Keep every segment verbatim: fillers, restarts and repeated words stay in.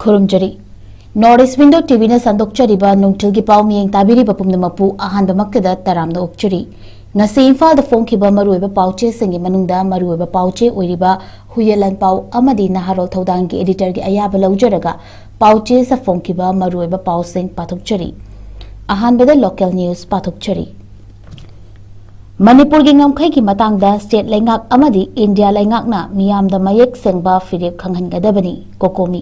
ꯈꯨꯔꯨꯝꯖꯔꯤ꯫ North East Window ꯇꯤꯚꯤꯅ ꯁꯟꯗꯣꯛꯆꯔꯤꯕ ꯅꯨꯡꯊꯤꯜꯒꯤ ꯄꯥꯎ ꯃꯤꯌꯦꯡ ꯇꯥꯕꯤꯔꯤꯕ ꯄꯨꯝꯅꯃꯛꯄꯨ ꯑꯍꯥꯟꯕꯃꯛꯇꯗ ꯇꯔꯥꯝꯅ ꯑꯣꯛꯆꯔꯤ꯫ ꯉꯁꯤ ꯏꯝꯐꯥꯜꯗ ꯐꯣꯡꯈꯤꯕ ꯃꯔꯨꯑꯣꯏꯕ ꯄꯥꯎꯆꯦꯁꯤꯡꯒꯤ ꯃꯅꯨꯡꯗ ꯃꯔꯨꯑꯣꯏꯕ ꯄꯥꯎꯆꯦ ꯑꯣꯏꯔꯤꯕ ꯍꯨꯌꯦꯟ ꯂꯥꯟꯄꯥꯎ ꯑꯃꯗꯤ ꯅꯍꯥꯔꯣꯜ ꯊꯧꯗꯥꯡꯒꯤ editorꯒꯤ ꯑꯌꯥꯕ ꯂꯧꯖꯔꯒ ꯄꯥꯎꯆꯦꯁꯤꯡꯗ ꯐꯣꯡꯈꯤꯕ ꯃꯔꯨꯑꯣꯏꯕ ꯄꯥꯎꯁꯤꯡ ꯄꯥꯊꯣꯛꯆꯔꯤ꯫ ꯑꯍꯥꯟꯕꯗ local news ꯄꯥꯊꯣꯛꯆꯔꯤ꯫ ꯃꯅꯤꯄꯨꯔꯒꯤ ꯉꯝꯈꯩꯒꯤ ꯃꯇꯥꯡꯗ state ꯂꯩꯉꯥꯛ ꯑꯃꯗꯤ ꯏꯟꯗꯤꯌꯥ ꯂꯩꯉꯥꯛꯅ ꯃꯤꯌꯥꯝꯗ ꯃꯌꯦꯛ ꯁꯦꯡꯕ ꯐꯤꯔꯦꯞ ꯈꯪꯍꯟꯒꯗꯕꯅꯤ, ꯀꯣꯀꯣꯃꯤ꯫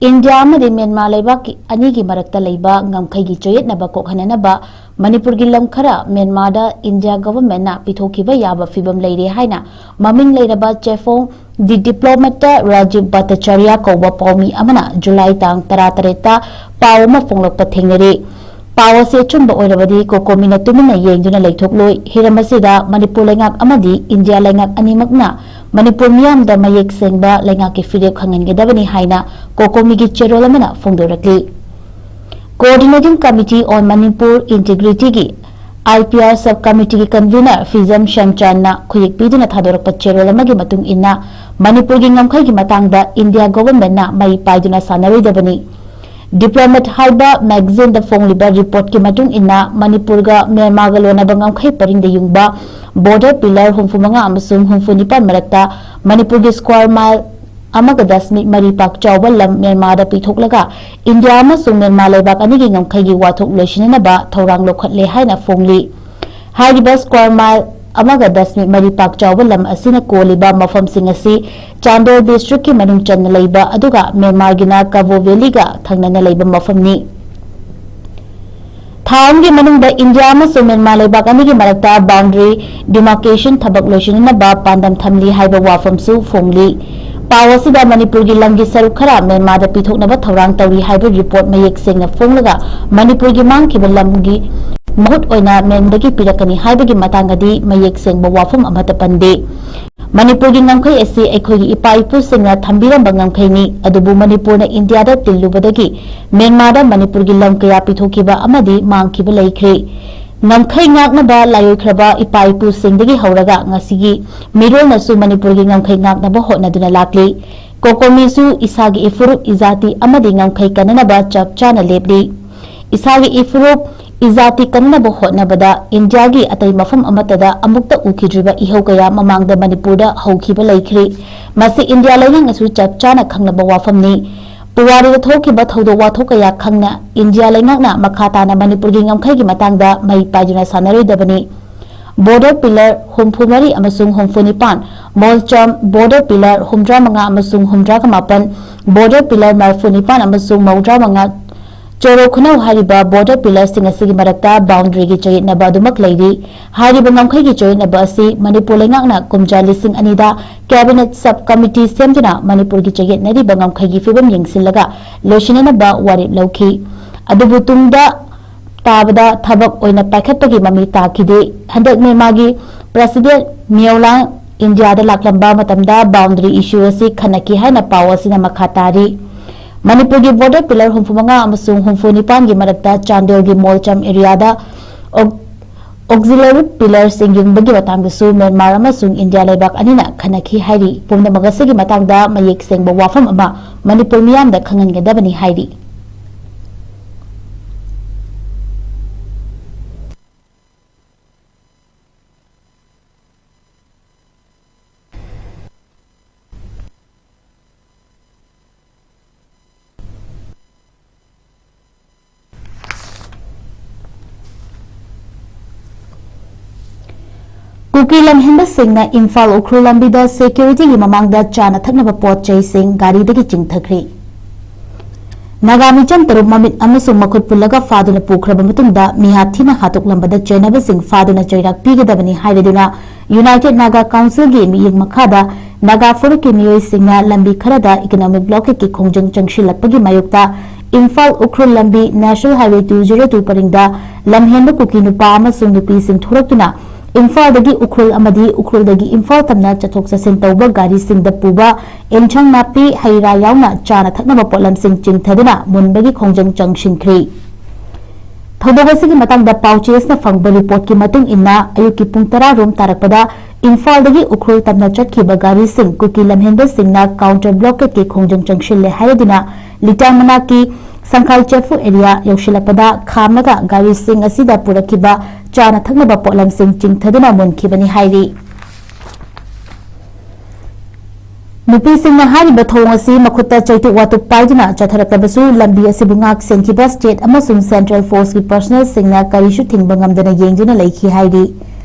ꯏꯟꯗꯤꯌꯥ ꯑꯃꯗꯤ ꯃ꯭ꯌꯥꯟꯃꯥꯔ ꯂꯩꯕꯥꯛꯀꯤ ꯑꯅꯤꯒꯤ ꯃꯔꯛꯇ ꯂꯩꯕ ꯉꯝꯈꯩꯒꯤ ꯆꯌꯦꯠꯅꯕ ꯀꯣꯛꯍꯟꯅꯅꯕ ꯃꯅꯤꯄꯨꯔꯒꯤ ꯂꯝ ꯈꯔ ꯃ꯭ꯌꯥꯟꯃꯥꯔꯗ ꯏꯟꯗꯤꯌꯥ governmentꯅ ꯄꯤꯊꯣꯛꯈꯤꯕ ꯌꯥꯕ ꯐꯤꯕꯝ ꯂꯩꯔꯦ ꯍꯥꯏꯅ ꯃꯃꯤꯡ ꯂꯩꯔꯕ ꯆꯦꯐꯣꯡ The Diplomatꯇ ꯔꯥꯖꯤꯕ ꯚꯠꯇꯆꯥꯔꯤꯌꯥ ꯀꯧꯕ ꯄꯥꯎꯃꯤ ꯑꯃꯅ ꯖꯨꯂꯥꯏ ꯇꯥꯡ ꯇꯔꯥꯇꯔꯦꯠꯇ ꯄꯥꯎ ꯑꯃ ꯐꯣꯡꯂꯛꯄ ꯊꯦꯡꯅꯔꯦ꯫ ꯄꯥꯎ ꯑꯁꯤ ꯑꯆꯨꯝꯕ ꯑꯣꯏꯔꯕꯗꯤ ꯀꯣꯀꯣꯃꯤꯅ ꯇꯨꯃꯤꯟꯅ ꯌꯦꯡꯗꯨꯅ ꯂꯩꯊꯣꯛꯂꯣꯏ꯫ ꯍꯤꯔꯝ ꯑꯁꯤꯗ ꯃꯅꯤꯄꯨꯔ ꯂꯩꯉꯥꯛ ꯑꯃꯗꯤ ꯏꯟꯗꯤꯌꯥ ꯂꯩꯉꯥꯛ ꯑꯅꯤꯃꯛꯅ ꯃꯅꯤꯄꯨꯔ ꯃꯤꯌꯥꯝꯗ ꯃꯌꯦꯛ ꯁꯦꯡꯕ ꯂꯩꯉꯥꯛꯀꯤ ꯐꯤꯔꯦꯞ ꯈꯪꯍꯟꯒꯗꯕꯅꯤ ꯍꯥꯏꯅ ꯀꯣꯀꯣꯃꯤꯒꯤ ꯆꯦꯔꯣꯜ ꯑꯃꯅ ꯐꯣꯡꯗꯣꯔꯛꯂꯤ꯫ Coordinating Committee on Manipur Integrityꯒꯤ IPR sub committeeꯒꯤ convener ꯐꯤꯖꯝ ꯁꯦꯝꯆꯥꯟꯅ ꯈꯨꯌꯦꯛ ꯄꯤꯗꯨꯅ ꯊꯥꯗꯣꯔꯛꯄ ꯆꯦꯔꯣꯜ ꯑꯃꯒꯤ ꯃꯇꯨꯡ ꯏꯟꯅ, ꯃꯅꯤꯄꯨꯔꯒꯤ ꯉꯝꯈꯩꯒꯤ ꯃꯇꯥꯡꯗ ꯏꯟꯗꯤꯌꯥ governmentꯅ ꯃꯩ ꯄꯥꯏꯗꯨꯅ ꯁꯥꯟꯅꯔꯣꯏꯗꯕꯅꯤ꯫ Diplomat ꯍꯥꯏꯕ magazineꯗ ꯐꯣꯡꯂꯤꯕ reportꯀꯤ ꯃꯇꯨꯡ ꯏꯟꯅ, ꯃꯅꯤꯄꯨꯔꯒ ꯃ꯭ꯌꯥꯟꯃꯥꯔꯒ ꯂꯣꯟꯅꯕ ꯉꯝꯈꯩ ꯄꯔꯤꯡꯗ ꯌꯨꯡꯕ border pillar ꯍꯨꯝꯐꯨ ꯃꯉꯥ ꯑꯃꯁꯨꯡ ꯍꯨꯝꯐꯨ ꯅꯤꯄꯥꯟ ꯃꯔꯛꯇ ꯃꯅꯤꯄꯨꯔꯒꯤ square mile ꯑꯃꯒ ꯗꯁꯃꯤꯛ ꯃꯔꯤ ꯄꯥꯛ ꯆꯥꯎꯕ ꯂꯝ ꯃ꯭ꯌꯥꯟꯃꯥꯔꯗ ꯄꯤꯊꯣꯛꯂꯒ ꯏꯟꯗꯤꯌꯥ ꯑꯃꯁꯨꯡ ꯃ꯭ꯌꯥꯟꯃꯥꯔ ꯂꯩꯕꯥꯛ ꯑꯅꯤꯒꯤ ꯉꯝꯈꯩꯒꯤ ꯋꯥꯊꯣꯛ ꯂꯣꯏꯁꯤꯟꯅꯅꯕ ꯊꯧꯔꯥꯡ ꯂꯧꯈꯠꯂꯦ ꯍꯥꯏꯅ ꯐꯣꯡꯂꯤ꯫ ꯍꯥꯏꯔꯤꯕ square mile ꯑꯃꯒ ꯗꯁꯃꯤꯛ ꯃꯔꯤ ꯄꯥꯛ ꯆꯥꯎꯕ ꯂꯝ ꯑꯁꯤꯅ ꯀꯣꯜꯂꯤꯕ ꯃꯐꯝꯁꯤꯡ ꯑꯁꯤ ꯆꯥꯟꯗꯦꯜ districtꯀꯤ ꯃꯅꯨꯡ ꯆꯟꯅ ꯂꯩꯕ, ꯑꯗꯨꯒ ꯃ꯭ꯌꯥꯟꯃꯥꯔꯒꯤꯅ ꯀꯕꯣ valleyꯒ ꯊꯪꯅꯅ ꯂꯩꯕ ꯃꯐꯝꯅꯤ꯫ ꯊꯥ ꯑꯃꯒꯤ ꯃꯅꯨꯡꯗ ꯏꯟꯗꯤꯌꯥ ꯑꯃꯁꯨꯡ ꯃ꯭ꯌꯥꯟꯃꯥꯔ ꯂꯩꯕꯥꯛ ꯑꯅꯤꯒꯤ ꯃꯔꯛꯇ boundary demarcation ꯊꯕꯛ ꯂꯣꯏꯁꯤꯟꯅꯅꯕ ꯄꯥꯟꯗꯝ ꯊꯝꯂꯤ ꯍꯥꯏꯕ ꯋꯥꯐꯝꯁꯨ ꯐꯣꯡꯂꯤ꯫ ꯄꯥꯎ ꯑꯁꯤꯗ ꯃꯅꯤꯄꯨꯔꯒꯤ ꯂꯝꯒꯤ ꯁꯔꯨꯛ ꯈꯔ ꯃ꯭ꯌꯥꯟꯃꯥꯔꯗ ꯄꯤꯊꯣꯛꯅꯕ ꯊꯧꯔꯥꯡ ꯇꯧꯔꯤ ꯍꯥꯏꯕ report ꯃꯌꯦꯛ ꯁꯦꯡꯅ ꯐꯣꯡꯂꯒ ꯃꯅꯤꯄꯨꯔꯒꯤ ꯃꯥꯡꯈꯤꯕ ꯂꯝꯒꯤ ꯃꯍꯨꯠ ꯑꯣꯏꯅ ꯃ꯭ꯌꯥꯟꯃꯥꯔꯗꯒꯤ ꯄꯤꯔꯛꯀꯅꯤ ꯍꯥꯏꯕꯒꯤ ꯃꯇꯥꯡꯗꯗꯤ ꯃꯌꯦꯛ ꯁꯦꯡꯕ ꯋꯥꯐꯝ ꯑꯃꯠꯇ ꯄꯟꯗꯦ꯫ ꯃꯅꯤꯄꯨꯔꯒꯤ ꯉꯝꯈꯩ ꯑꯁꯤ ꯑꯩꯈꯣꯏꯒꯤ ꯏꯄꯥ ꯏꯄꯨꯁꯤꯡꯅ ꯊꯝꯕꯤꯔꯝꯕ ꯉꯝꯈꯩꯅꯤ, ꯑꯗꯨꯕꯨ ꯃꯅꯤꯄꯨꯔꯅ ꯏꯟꯗꯤꯌꯥꯗ ꯇꯤꯜꯂꯨꯕꯗꯒꯤ ꯃ꯭ꯌꯥꯟꯃꯥꯔꯗ ꯃꯅꯤꯄꯨꯔꯒꯤ ꯂꯝ ꯀꯌꯥ ꯄꯤꯊꯣꯛꯈꯤꯕ ꯑꯃꯗꯤ ꯃꯥꯡꯈꯤꯕ ꯂꯩꯈ꯭ꯔꯦ꯫ ꯉꯝꯈꯩ ꯉꯥꯛꯅꯕ ꯂꯥꯏꯑꯣꯏꯈ꯭ꯔꯕ ꯏꯄꯥ ꯏꯄꯨꯁꯤꯡꯗꯒꯤ ꯍꯧꯔꯒ ꯉꯁꯤꯒꯤ ꯃꯤꯔꯣꯜꯅꯁꯨ ꯃꯅꯤꯄꯨꯔꯒꯤ ꯉꯝꯈꯩ ꯉꯥꯛꯅꯕ ꯍꯣꯠꯅꯗꯨꯅ ꯂꯥꯛꯂꯤ꯫ ꯀꯣꯀꯣꯃꯤꯁꯨ ꯏꯁꯥꯒꯤ ꯏꯐꯨꯔꯨꯞ, ꯏꯖꯥꯇꯤ ꯑꯃꯗꯤ ꯉꯝꯈꯩ ꯀꯟꯅꯅꯕ ꯆꯞ ꯆꯥꯅ ꯂꯦꯞꯂꯤ꯫ ꯏꯁꯥꯒꯤ ꯏꯐꯨꯔꯨꯞ, ꯏꯖꯥꯇꯤ ꯀꯟꯅꯅꯕ ꯍꯣꯠꯅꯕꯗ ꯏꯟꯗꯤꯌꯥꯒꯤ ꯑꯇꯩ ꯃꯐꯝ ꯑꯃꯠꯇꯗ ꯑꯃꯨꯛꯇ ꯎꯈꯤꯗ꯭ꯔꯤꯕ ꯏꯍꯧ ꯀꯌꯥ ꯃꯃꯥꯡꯗ ꯃꯅꯤꯄꯨꯔꯗ ꯍꯧꯈꯤꯕ ꯂꯩꯈ꯭ꯔꯤ꯫ ꯃꯁꯤ ꯏꯟꯗꯤꯌꯥ ꯂꯩꯉꯥꯛꯅꯁꯨ ꯆꯞ ꯆꯥꯅ ꯈꯪꯂꯕ ꯋꯥꯐꯝꯅꯤ꯫ ꯄꯨꯋꯥꯔꯤꯗ ꯊꯣꯛꯈꯤꯕ ꯊꯧꯗꯣꯛ ꯋꯥꯊꯣꯛ ꯀꯌꯥ ꯈꯪꯅ ꯏꯟꯗꯤꯌꯥ ꯂꯩꯉꯥꯛꯅ ꯃꯈꯥ ꯇꯥꯅ ꯃꯅꯤꯄꯨꯔꯒꯤ ꯉꯝꯈꯩꯒꯤ ꯃꯇꯥꯡꯗ ꯃꯩ ꯄꯥꯏꯗꯨꯅ ꯁꯥꯟꯅꯔꯣꯏꯗꯕꯅꯤ꯫ Border pillar ꯍꯨꯝꯐꯨ ꯃꯔꯤ ꯑꯃꯁꯨꯡ ꯍꯨꯝꯐꯨ ꯅꯤꯄꯥꯟ, ꯃꯣꯜꯆꯝ border pillar ꯍꯨꯝꯗ꯭ꯔꯥ ꯃꯉꯥ ꯑꯃꯁꯨꯡ ꯍꯨꯝꯗ꯭ꯔꯥ ꯃꯥꯄꯟ, border pillar ꯃꯔꯤꯐꯨ ꯅꯤꯄꯥꯟ ꯑꯃꯁꯨꯡ ꯃꯧꯗ꯭ꯔꯥ ꯃꯉꯥ, ꯆꯣꯔꯣ ꯈꯨꯅꯧ ꯍꯥꯏꯔꯤꯕ border pillars ꯁꯤꯡ ꯑꯁꯤꯒꯤ ꯃꯔꯛꯇ boundary ꯒꯤ ꯆꯌꯦꯠꯅꯕ ꯑꯗꯨꯃꯛ ꯂꯩꯔꯤ꯫ ꯍꯥꯏꯔꯤꯕ ꯉꯝꯈꯩꯒꯤ ꯆꯌꯦꯠꯅꯕ ꯑꯁꯤ ꯃꯅꯤꯄꯨꯔ ꯂꯩꯉꯥꯛꯅ ꯀꯨꯝꯖꯥ ꯂꯤꯁꯤꯡ ꯑꯅꯤꯗ cabinet sub committee ꯁꯦꯝꯗꯨꯅ ꯃꯅꯤꯄꯨꯔꯒꯤ ꯆꯌꯦꯠꯅꯔꯤꯕ ꯉꯝꯈꯩꯒꯤ ꯐꯤꯕꯝ ꯌꯦꯡꯁꯤꯜꯂꯒ ꯂꯣꯏꯁꯤꯟꯅꯅꯕ ꯋꯥꯔꯦꯞ ꯂꯧꯈꯤ꯫ ꯑꯗꯨꯕꯨ ꯇꯨꯡꯗ ꯇꯥꯕꯗ ꯊꯕꯛ ꯑꯣꯏꯅ ꯄꯥꯏꯈꯠꯄꯒꯤ ꯃꯃꯤ ꯇꯥꯈꯤꯗꯦ꯫ ꯍꯟꯗꯛ ꯃꯦꯃꯥꯒꯤ president ꯃꯤꯌꯥꯎꯂꯥꯡ ꯏꯟꯗꯤꯌꯥꯗ ꯂꯥꯛꯂꯝꯕ ꯃꯇꯝꯗ boundary issue ꯑꯁꯤ ꯈꯟꯅꯈꯤ ꯍꯥꯏꯅ ꯄꯥꯎ ꯑꯁꯤꯅ ꯃꯈꯥ ꯇꯥꯔꯤ꯫ ꯃꯅꯤꯄꯨꯔꯒꯤ border pillar ꯍꯨꯝꯐꯨ ꯃꯉꯥ ꯑꯃꯁꯨꯡ ꯍꯨꯝꯐꯨ ꯅꯤꯄꯥꯟꯒꯤ ꯃꯔꯛꯇ ꯆꯥꯟꯗꯦꯜꯒꯤ ꯃꯣꯜꯆꯝ area ꯗ ꯑꯣꯛ-, auxiliary pillar ꯁꯤꯡ ꯌꯨꯡꯕꯒꯤ ꯃꯇꯥꯡꯗꯁꯨ ꯃ꯭ꯌꯥꯟꯃꯥꯔ ꯑꯃꯁꯨꯡ ꯏꯟꯗꯤꯌꯥ ꯂꯩꯕꯥꯛ ꯑꯅꯤꯅ ꯈꯟꯅꯈꯤ ꯍꯥꯏꯔꯤ꯫ ꯄꯨꯝꯅꯃꯛ ꯑꯁꯤꯒꯤ ꯃꯇꯥꯡꯗ ꯃꯌꯦꯛ ꯁꯦꯡꯕ ꯋꯥꯐꯝ ꯑꯃ ꯃꯅꯤꯄꯨꯔ ꯃꯤꯌꯥꯝꯗ ꯈꯪꯍꯟꯒꯗꯕꯅꯤ ꯍꯥꯏꯔꯤ꯫ ꯀꯨꯀꯤ ꯂꯝꯍꯦꯟꯕꯁꯤꯡꯅ ꯏꯝꯐꯥꯜ ꯎꯈ꯭ꯔꯨꯜ ꯂꯝꯕꯤꯗ security ꯒꯤ ꯃꯃꯥꯡꯗ ꯆꯥꯅ ꯊꯛꯅꯕ ꯄꯣꯠ ꯆꯩꯁꯤꯡ ꯒꯥꯔꯤꯗꯒꯤ ꯆꯤꯡꯊꯈ꯭ꯔꯦ꯫ ꯅꯥꯒꯥ ꯃꯤꯆꯝ ꯇꯔꯨꯛ ꯃꯃꯤꯠ ꯑꯃꯁꯨꯡ ꯃꯈꯨꯠ ꯄꯨꯜꯂꯒ ꯐꯥꯗꯨꯅ ꯄꯨꯈ꯭ꯔꯕ ꯃꯇꯨꯡꯗ ꯃꯤꯍꯥꯠ ꯊꯤꯅ ꯍꯥꯠꯇꯣꯛꯂꯝꯕꯗ ꯆꯩꯅꯕꯁꯤꯡ ꯐꯥꯗꯨꯅ ꯆꯩꯔꯥꯛ ꯄꯤꯒꯗꯕꯅꯤ ꯍꯥꯏꯔꯗꯨꯅ United Naga Council ꯒꯤ ꯃꯤꯠꯌꯦꯡ ꯃꯈꯥꯗ ꯅꯥꯒꯥ ꯐꯨꯔꯨꯞꯀꯤ ꯃꯤꯑꯣꯏꯁꯤꯡꯅ ꯂꯝꯕꯤ ꯈꯔꯗ economic blockade ꯀꯤ ꯈꯣꯡꯖꯪ ꯆꯪꯁꯤꯜꯂꯛꯄꯒꯤ ꯃꯥꯌꯣꯛꯇ ꯏꯝꯐꯥꯜ ꯎꯈ꯭ꯔꯨꯜ ꯂꯝꯕꯤ National Highway two zero two ꯄꯔꯤꯡꯗ ꯂꯝꯍꯦꯟꯕ ꯀꯨꯀꯤ ꯅꯨꯄꯥ ꯑꯃꯁꯨꯡ ꯅꯨꯄꯤꯁꯤꯡ ꯊꯣꯔꯛꯇꯨꯅ ꯏꯝꯐꯥꯜꯗꯒꯤ ꯎꯈ꯭ꯔꯨꯜ ꯑꯃꯗꯤ ꯎꯈ꯭ꯔꯨꯜꯗꯒꯤ ꯏꯝꯐꯥꯜ ꯇꯝꯅ ꯆꯠꯊꯣꯛ ꯆꯠꯁꯤꯟ ꯇꯧꯕ ꯒꯥꯔꯤꯁꯤꯡꯗ ꯄꯨꯕ ꯑꯦꯟꯁꯥꯡ ꯅꯥꯄꯤ, ꯍꯩ ꯔꯥ ꯌꯥꯎꯅ ꯆꯥꯅ ꯊꯛꯅꯕ ꯄꯣꯠꯂꯝꯁꯤꯡ ꯆꯤꯡꯊꯗꯨꯅ ꯃꯨꯟꯕꯒꯤ ꯈꯣꯡꯖꯪ ꯆꯪꯁꯤꯟꯈ꯭ꯔꯦ꯫ ꯊꯧꯗꯣꯛ ꯑꯁꯤꯒꯤ ꯃꯇꯥꯡꯗ ꯄꯥꯎꯆꯦꯁꯤꯅ ꯐꯪꯕ report ꯀꯤ ꯃꯇꯨꯡ ꯏꯟꯅ, ꯑꯌꯨꯛꯀꯤ ꯄꯨꯡ ꯇꯔꯥ ꯔꯣꯝ ꯇꯥꯔꯛꯄꯗ ꯏꯝꯐꯥꯜꯗꯒꯤ ꯎꯈ꯭ꯔꯨꯜ ꯇꯝꯅ ꯆꯠꯈꯤꯕ ꯒꯥꯔꯤꯁꯤꯡ ꯀꯨꯀꯤ ꯂꯝꯍꯦꯟꯕꯁꯤꯡꯅ counter blockadeꯀꯤ ꯈꯣꯡꯖꯪ ꯆꯪꯁꯤꯜꯂꯦ ꯍꯥꯏꯗꯨꯅ ꯂꯤꯇꯥꯟ ꯃꯅꯥꯛꯀꯤ ꯁꯪꯈꯥꯏ ꯆꯦꯐꯨ area ꯌꯧꯁꯤꯜꯂꯛꯄꯗ ꯈꯥꯝꯂꯒ ꯒꯥꯔꯤꯁꯤꯡ ꯑꯁꯤꯗ ꯄꯨꯔꯛꯈꯤꯕ ꯆꯥꯅ ꯊꯛꯅꯕ ꯄꯣꯠꯂꯝꯁꯤꯡ ꯆꯤꯡꯊꯗꯨꯅ ꯃꯨꯟꯈꯤꯕꯅꯤ ꯍꯥꯏꯔꯤ꯫ ꯅꯨꯄꯤꯁꯤꯡꯅ ꯍꯥꯏꯔꯤꯕ ꯊꯧꯑꯣꯡ ꯑꯁꯤ ꯃꯈꯨꯠꯇ ꯆꯩꯇꯨꯞ ꯋꯥꯇꯨꯞ ꯄꯥꯏꯗꯨꯅ ꯆꯠꯊꯔꯛꯂꯕꯁꯨ, ꯂꯝꯕꯤ ꯑꯁꯤꯕꯨ ꯉꯥꯛ ꯁꯦꯟꯈꯤꯕ state ꯑꯃꯁꯨꯡ central forceꯀꯤ personnelꯁꯤꯡꯅ ꯀꯔꯤꯁꯨ ꯊꯤꯡꯕ ꯉꯝꯗꯅ ꯌꯦꯡꯗꯨꯅ ꯂꯩꯈꯤ ꯍꯥꯏꯔꯤ꯫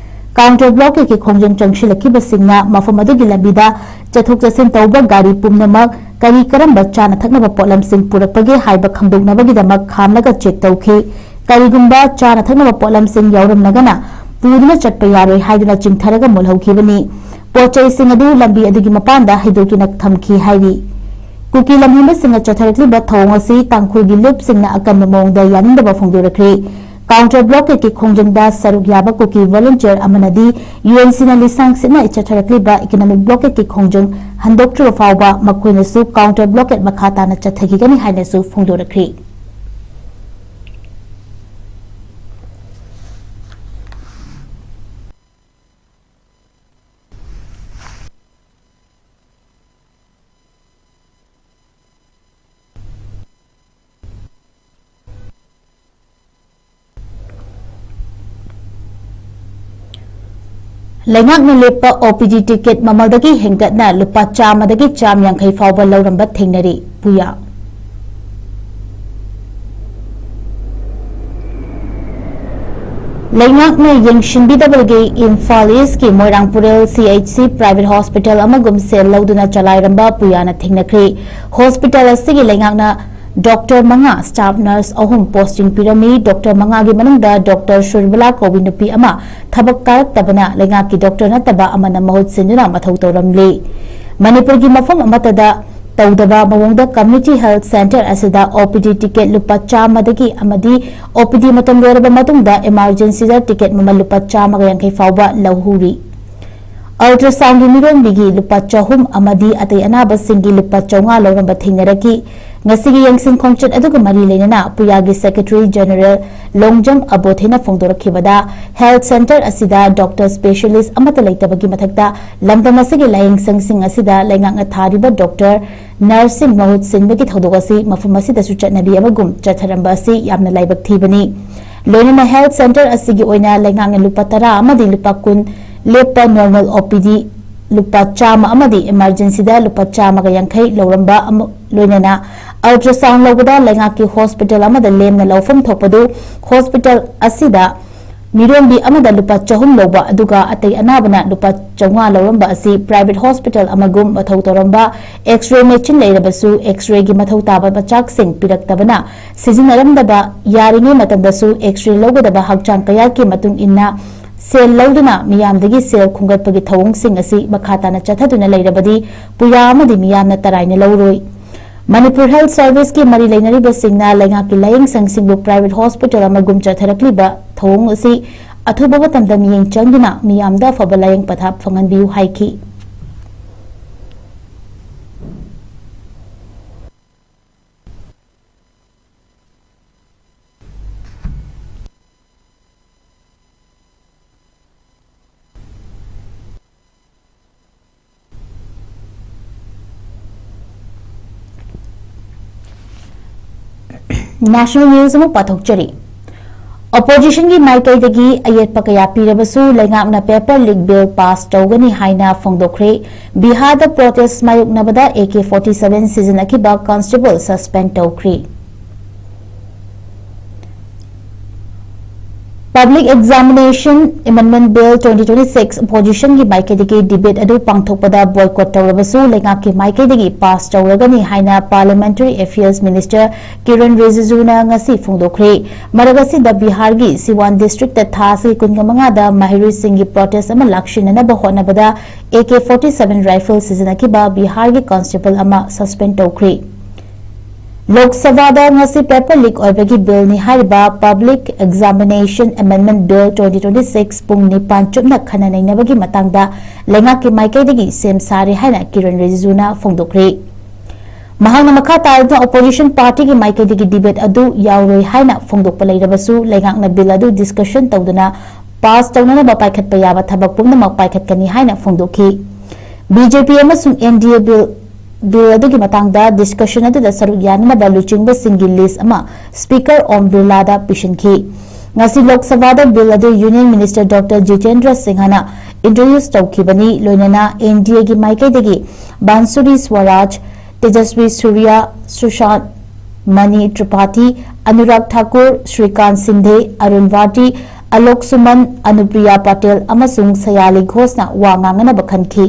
Counter blockadeꯀꯤ ꯈꯣꯡꯖꯪ ꯆꯪꯁꯤꯜꯂꯛꯈꯤꯕꯁꯤꯡꯅ ꯃꯐꯝ ꯑꯗꯨꯒꯤ ꯂꯝꯕꯤꯗ ꯆꯠꯊꯣꯛ ꯆꯠꯁꯤꯟ ꯇꯧꯕ ꯒꯥꯔꯤ ꯄꯨꯝꯅꯃꯛ ꯀꯔꯤ ꯀꯔꯝꯕ ꯆꯥꯅ ꯊꯛꯅꯕ ꯄꯣꯠꯂꯝꯁꯤꯡ ꯄꯨꯔꯛꯄꯒꯦ ꯍꯥꯏꯕ ꯈꯪꯗꯣꯛꯅꯕꯒꯤꯗꯃꯛ ꯈꯥꯝꯂꯒ check ꯇꯧꯈꯤ꯫ ꯀꯔꯤꯒꯨꯝꯕ ꯆꯥꯅ ꯊꯛꯅꯕ ꯄꯣꯠꯂꯝꯁꯤꯡ ꯌꯥꯎꯔꯝꯂꯒꯅ ꯄꯨꯗꯨꯅ ꯆꯠꯄ ꯌꯥꯔꯣꯏ ꯍꯥꯏꯗꯨꯅ ꯆꯤꯡꯊꯔꯒ ꯃꯨꯜꯍꯧꯈꯤꯕꯅꯤ꯫ ꯄꯣꯠ ꯆꯩꯁꯤꯡ ꯑꯗꯨ ꯂꯝꯕꯤ ꯑꯗꯨꯒꯤ ꯃꯄꯥꯟꯗ ꯍꯩꯗꯣꯛꯇꯨꯅ ꯊꯝꯈꯤ ꯍꯥꯏꯔꯤ꯫ ꯀꯨꯀꯤ ꯂꯝꯍꯦꯟꯕꯁꯤꯡꯅ ꯆꯠꯊꯔꯛꯂꯤꯕ ꯊꯧꯑꯣꯡ ꯑꯁꯤ ꯇꯥꯡꯈꯨꯜꯒꯤ ꯂꯨꯞꯁꯤꯡꯅ ꯑꯀꯟꯕ ꯃꯑꯣꯡꯗ ꯌꯥꯅꯤꯡꯗꯕ ꯐꯣꯡꯗꯣꯔꯛꯈ꯭ꯔꯤ꯫ Counter blockadeꯀꯤ ꯈꯣꯡꯖꯪꯗ ꯁꯔꯨꯛ ꯌꯥꯕ ꯀꯨꯀꯤ volunteer ꯑꯃꯅꯗꯤ UNCꯅ ꯂꯤꯁꯥꯡ ꯁꯤꯠꯅ ꯆꯠꯊꯔꯛꯂꯤꯕ economic blockadeꯀꯤ ꯈꯣꯡꯖꯪ ꯍꯟꯗꯣꯛꯇ꯭ꯔꯤꯕ ꯐꯥꯎꯕ ꯃꯈꯣꯏꯅꯁꯨ counter blockade ꯃꯈꯥ ꯇꯥꯅ ꯆꯠꯊꯈꯤꯒꯅꯤ ꯍꯥꯏꯅꯁꯨ ꯐꯣꯡꯗꯣꯔꯛꯈ꯭ꯔꯤ꯫ ꯂꯩꯉꯥꯛꯅ ꯂꯦꯞꯄ OPD ticket ꯃꯃꯜꯗꯒꯤ ꯍꯦꯟꯒꯠꯅ ꯂꯨꯄꯥ ꯆꯥꯝꯃꯗꯒꯤ ꯆꯥꯝ ꯌꯥꯡꯈꯩ ꯐꯥꯎꯕ ꯂꯧꯔꯝꯕ ꯊꯦꯡꯅꯔꯤ꯫ ꯄꯨꯌꯥ꯫ ꯂꯩꯉꯥꯛꯅ ꯌꯦꯡꯁꯤꯟꯕꯤꯗꯕꯗꯒꯤ ꯏꯝꯐꯥꯜ Eastꯀꯤ ꯃꯣꯏꯔꯥꯡꯄꯨꯔꯦꯜ CHC private hospital ꯑꯃꯒꯨꯝ ꯁꯦꯜ ꯂꯧꯗꯨꯅ ꯆꯂꯥꯏꯔꯝꯕ ꯄꯨꯌꯥꯅ ꯊꯦꯡꯅꯈ꯭ꯔꯦ꯫ Hospital ꯑꯁꯤꯒꯤ ꯂꯩꯉꯥꯛꯅ doctor ꯃꯉꯥ, staff nurse ꯑꯍꯨꯝ posting ꯄꯤꯔꯝꯃꯤ꯫ Doctor ꯃꯉꯥꯒꯤ ꯃꯅꯨꯡꯗ doctor ꯁꯨꯔꯕꯂꯥ ꯀꯧꯕꯤ ꯅꯨꯄꯤ ꯑꯃ ꯊꯕꯛ ꯀꯥꯔꯛꯇꯕꯅ ꯂꯩꯉꯥꯛꯀꯤ doctor ꯅꯠꯇꯕ ꯑꯃꯅ ꯃꯍꯨꯠ ꯁꯤꯟꯗꯨꯅ ꯃꯊꯧ ꯇꯧꯔꯝꯂꯤ꯫ ꯃꯅꯤꯄꯨꯔꯒꯤ ꯃꯐꯝ ꯑꯃꯠꯇꯗ ꯇꯧꯗꯕ ꯃꯑꯣꯡꯗ community health centre ꯑꯁꯤꯗ OPD ticket ꯂꯨꯄꯥ ꯆꯥꯝꯃꯗꯒꯤ ꯑꯃꯗꯤ OPD ꯃꯇꯝ ꯂꯣꯏꯔꯕ ꯃꯇꯨꯡꯗ emergencyꯗ ticket ꯃꯃꯜ ꯂꯨꯄꯥ ꯆꯥꯝꯃꯒ ꯌꯥꯡꯈꯩ ꯐꯥꯎꯕ ꯂꯧꯍꯧꯔꯤ꯫ Ultrasoundꯒꯤ ꯃꯤꯔꯣꯟꯕꯤꯒꯤ ꯂꯨꯄꯥ ꯆꯍꯨꯝ ꯑꯃꯗꯤ ꯑꯇꯩ ꯑꯅꯥꯕꯁꯤꯡꯒꯤ ꯂꯨꯄꯥ ꯆꯥꯝꯃꯉꯥ ꯂꯧꯔꯝꯕ ꯊꯦꯡꯅꯔꯛꯈꯤ꯫ ꯉꯁꯤꯒꯤ ꯌꯦꯡꯁꯤꯟ ꯈꯣꯡꯆꯠ ꯑꯗꯨꯒ ꯃꯔꯤ ꯂꯩꯅꯅ ꯄꯨꯌꯥꯒꯤ Secretary General Longjam ꯑꯕꯣꯊꯦꯅ ꯐꯣꯡꯗꯣꯔꯛꯈꯤꯕꯗ, health centre ꯑꯁꯤꯗ doctor specialist ꯑꯃꯠꯇ ꯂꯩꯇꯕꯒꯤ ꯃꯊꯛꯇ ꯂꯝꯗꯝ ꯑꯁꯤꯒꯤ ꯂꯥꯌꯦꯡꯁꯪꯁꯤꯡ ꯑꯁꯤꯗ ꯂꯩꯉꯥꯛꯅ ꯊꯥꯔꯤꯕ doctor, nurseꯁꯤꯡ ꯃꯍꯨꯠ ꯁꯤꯟꯕꯒꯤ ꯊꯧꯗꯣꯛ ꯑꯁꯤ ꯃꯐꯝ ꯑꯁꯤꯗꯁꯨ ꯆꯠꯅꯕꯤ ꯑꯃꯒꯨꯝ ꯆꯠꯊꯔꯝꯕ ꯑꯁꯤ ꯌꯥꯝꯅ ꯂꯥꯏꯕꯛ ꯊꯤꯕꯅꯤ꯫ ꯂꯣꯏꯅꯅ health centre ꯑꯁꯤꯒꯤ ꯑꯣꯏꯅ ꯂꯩꯉꯥꯛꯅ ꯂꯨꯄꯥ ꯇꯔꯥ ꯑꯃꯗꯤ ꯂꯨꯄꯥ ꯀꯨꯟ ꯂꯦꯞꯄ normal OPD ꯂꯨꯄꯥ ꯆꯥꯝꯃ ꯑꯃꯗꯤ emergencyꯗ ꯂꯨꯄꯥ ꯆꯥꯝꯃꯒ ꯌꯥꯡꯈꯩ ꯂꯧꯔꯝꯕ ꯑꯃ, ꯂꯣꯏꯅꯅ ultrasound ꯂꯧꯕꯗ ꯂꯩꯉꯥꯛꯀꯤ hospital ꯑꯃꯗ ꯂꯦꯝꯅ ꯂꯧꯐꯝ ꯊꯣꯛꯄꯗꯨ hospital ꯑꯁꯤꯗ ꯃꯤꯔꯣꯟꯕꯤ ꯑꯃꯗ ꯂꯨꯄꯥ ꯆꯍꯨꯝ ꯂꯧꯕ, ꯑꯗꯨꯒ ꯑꯇꯩ ꯑꯅꯥꯕꯅ ꯂꯨꯄꯥ ꯆꯥꯝꯃꯉꯥ ꯂꯧꯔꯝꯕ ꯑꯁꯤ private hospital ꯑꯃꯒꯨꯝ ꯃꯊꯧ ꯇꯧꯔꯝꯕ X-ray machine ꯂꯩꯔꯕꯁꯨ X-rayꯒꯤ ꯃꯊꯧ ꯇꯥꯕ ꯃꯆꯥꯛꯁꯤꯡ ꯄꯤꯔꯛꯇꯕꯅ ꯁꯤꯖꯤꯟꯅꯔꯝꯗꯕ, ꯌꯥꯔꯤꯉꯩ ꯃꯇꯝꯗꯁꯨ X-ray ꯂꯧꯒꯗꯕ ꯍꯛꯆꯥꯡ ꯀꯌꯥꯠꯀꯤ ꯃꯇꯨꯡ ꯏꯟꯅ ꯁꯦꯜ ꯂꯧꯗꯨꯅ ꯃꯤꯌꯥꯝꯗꯒꯤ ꯁꯦꯜ ꯈꯣꯝꯒꯠꯄꯒꯤ ꯊꯧꯑꯣꯡꯁꯤꯡ ꯑꯁꯤ ꯃꯈꯥ ꯇꯥꯅ ꯆꯠꯊꯗꯨꯅ ꯂꯩꯔꯕꯗꯤ ꯄꯨꯌꯥ ꯑꯃꯗꯤ ꯃꯤꯌꯥꯝꯅ ꯇꯔꯥꯏꯅ ꯂꯧꯔꯣꯏ꯫ ꯃꯅꯤꯄꯨꯔ Health Serviceꯀꯤ ꯃꯔꯤ ꯂꯩꯅꯔꯤꯕꯁꯤꯡꯅ ꯂꯩꯉꯥꯛꯀꯤ ꯂꯥꯌꯦꯡꯁꯪꯁꯤꯡꯕꯨ private hospital ꯑꯃꯒꯨꯝ ꯆꯠꯊꯔꯛꯂꯤꯕ ꯊꯧꯑꯣꯡ ꯑꯁꯤ ꯑꯊꯨꯕ ꯃꯇꯝꯗ ꯃꯤꯠꯌꯦꯡ ꯆꯪꯗꯨꯅ ꯃꯤꯌꯥꯝꯗ ꯑꯐꯕ ꯂꯥꯌꯦꯡ ꯄꯊꯥꯞ ꯐꯪꯍꯟꯕꯤꯌꯨ ꯍꯥꯏꯈꯤ꯫ National news ꯑꯃꯨꯛ ꯄꯥꯊꯣꯛꯆꯔꯤ꯫ Oppositionꯒꯤ ꯃꯥꯏꯀꯩꯗꯒꯤ ꯑꯌꯦꯠꯄ ꯀꯌꯥ ꯄꯤꯔꯕꯁꯨ ꯂꯩꯉꯥꯛꯅ paper leak bill pass ꯇꯧꯒꯅꯤ ꯍꯥꯏꯅ ꯐꯣꯡꯗꯣꯛꯈ꯭ꯔꯦ꯫ ꯕꯤꯍꯥꯔꯗ protest ꯃꯥꯌꯣꯛꯅꯕꯗ AK forty seven ꯁꯤꯖꯤꯟꯅꯈꯤꯕ constable suspend ꯇꯧꯈ꯭ꯔꯦ꯫ Public Examination Amendment Bill twenty twenty-six oppositionꯒꯤ ꯃꯥꯏꯀꯩꯗꯒꯤ debate ꯑꯗꯨ ꯄꯥꯡꯊꯣꯛꯄꯗ boycott ꯇꯧꯔꯕꯁꯨ ꯂꯩꯉꯥꯛꯀꯤ ꯃꯥꯏꯀꯩꯗꯒꯤ pass ꯇꯧꯔꯒꯅꯤ ꯍꯥꯏꯅ Parliamentary Affairs Minister ꯀꯤꯔꯟ ꯔꯤꯖꯤꯖꯨꯅ ꯉꯁꯤ ꯐꯣꯡꯗꯣꯛꯈ꯭ꯔꯦ꯫ ꯃꯔꯛ ꯑꯁꯤꯗ ꯕꯤꯍꯥꯔꯒꯤ ꯁꯤꯋꯥꯟ districtꯇ ꯊꯥ ꯑꯁꯤ ꯀꯨꯟꯃꯉꯥꯗ ꯃꯍꯩꯔꯣꯏꯁꯤꯡꯒꯤ protest ꯑꯃ ꯂꯥꯛꯁꯤꯟꯅꯅꯕ ꯍꯣꯠꯅꯕꯗ AK forty seven rifle ꯁꯤꯖꯤꯟꯅꯈꯤꯕ ꯕꯤꯍꯥꯔꯒꯤ constable ꯑꯃ suspend ꯇꯧꯈ꯭ꯔꯦ꯫ ꯂꯣꯛ ꯁꯚꯥꯗ ꯉꯁꯤ paper leak ꯑꯣꯏꯕꯒꯤ billꯅꯤ ꯍꯥꯏꯔꯤꯕ Public Examination Amendment Bill twenty twenty-six ꯄꯨꯡ ꯅꯤꯄꯥꯟ ꯆꯨꯞꯅ ꯈꯟꯅ ꯅꯩꯅꯕꯒꯤ ꯃꯇꯥꯡꯗ ꯂꯩꯉꯥꯛꯀꯤ ꯃꯥꯏꯀꯩꯗꯒꯤ ꯁꯦꯝ ꯁꯥꯔꯦ ꯍꯥꯏꯅ ꯀꯤꯔꯟ ꯔꯤꯖꯤꯖꯨꯅ ꯐꯣꯡꯗꯣꯛꯈ꯭ꯔꯦ꯫ ꯃꯍꯥꯛꯅ ꯃꯈꯥ ꯇꯥꯔꯗꯨꯅ opposition partyꯒꯤ ꯃꯥꯏꯀꯩꯗꯒꯤ debate ꯑꯗꯨ ꯌꯥꯎꯔꯣꯏ ꯍꯥꯏꯅ ꯐꯣꯡꯗꯣꯛꯄ ꯂꯩꯔꯕꯁꯨ, ꯂꯩꯉꯥꯛꯅ bill ꯑꯗꯨ discussion ꯇꯧꯗꯨꯅ pass ꯇꯧꯅꯅꯕ ꯄꯥꯏꯈꯠꯄ ꯌꯥꯕ ꯊꯕꯛ ꯄꯨꯝꯅꯃꯛ ꯄꯥꯏꯈꯠꯀꯅꯤ ꯍꯥꯏꯅ ꯐꯣꯡꯗꯣꯛꯈꯤ꯫ BJP ꯑꯃꯁꯨꯡ NDA bill, bill ꯑꯗꯨꯒꯤ ꯃꯇꯥꯡꯗ discussion ꯑꯗꯨꯗ ꯁꯔꯨꯛ ꯌꯥꯅꯅꯕ ꯂꯨꯆꯤꯡꯕꯁꯤꯡꯒꯤ list ꯑꯃ Speaker ꯑꯣꯝ ꯕꯤꯔꯂꯥꯗ ꯄꯤꯁꯤꯟꯈꯤ꯫ ꯉꯁꯤ ꯂꯣꯛ ꯁꯚꯥꯗ bill ꯑꯗꯨ Union Minister Doctor ꯖꯤꯇꯦꯟꯗ꯭ꯔ ꯁꯤꯡꯍꯅ introduce ꯇꯧꯈꯤꯕꯅꯤ, ꯂꯣꯏꯅꯅ NDAꯒꯤ ꯃꯥꯏꯀꯩꯗꯒꯤ ꯕꯥꯟꯁꯨꯔꯤ ꯁ꯭ꯋꯔꯥꯖ, ꯇꯦꯖꯁ꯭ꯋꯤ ꯁꯨꯔ꯭ꯌ, ꯁꯨꯁꯥꯟ ꯃꯅꯤ ꯇ꯭ꯔꯤꯄꯥꯊꯤ, ꯑꯅꯨꯔꯥꯒ ꯊꯥꯀꯨꯔ, ꯁ꯭ꯔꯤꯀꯥꯟ ꯁꯤꯟꯙꯦ, ꯑꯔꯨꯟ ꯚꯥꯇꯤ, ꯑꯂꯣꯛ ꯁꯨꯃꯟ, ꯑꯅꯨꯄ꯭ꯔꯤꯌꯥ ꯄꯇꯦꯜ ꯑꯃꯁꯨꯡ ꯁꯌꯥꯂꯤ ꯘꯣꯁꯅ ꯋꯥ ꯉꯥꯡꯅꯅꯕ ꯈꯟꯈꯤ꯫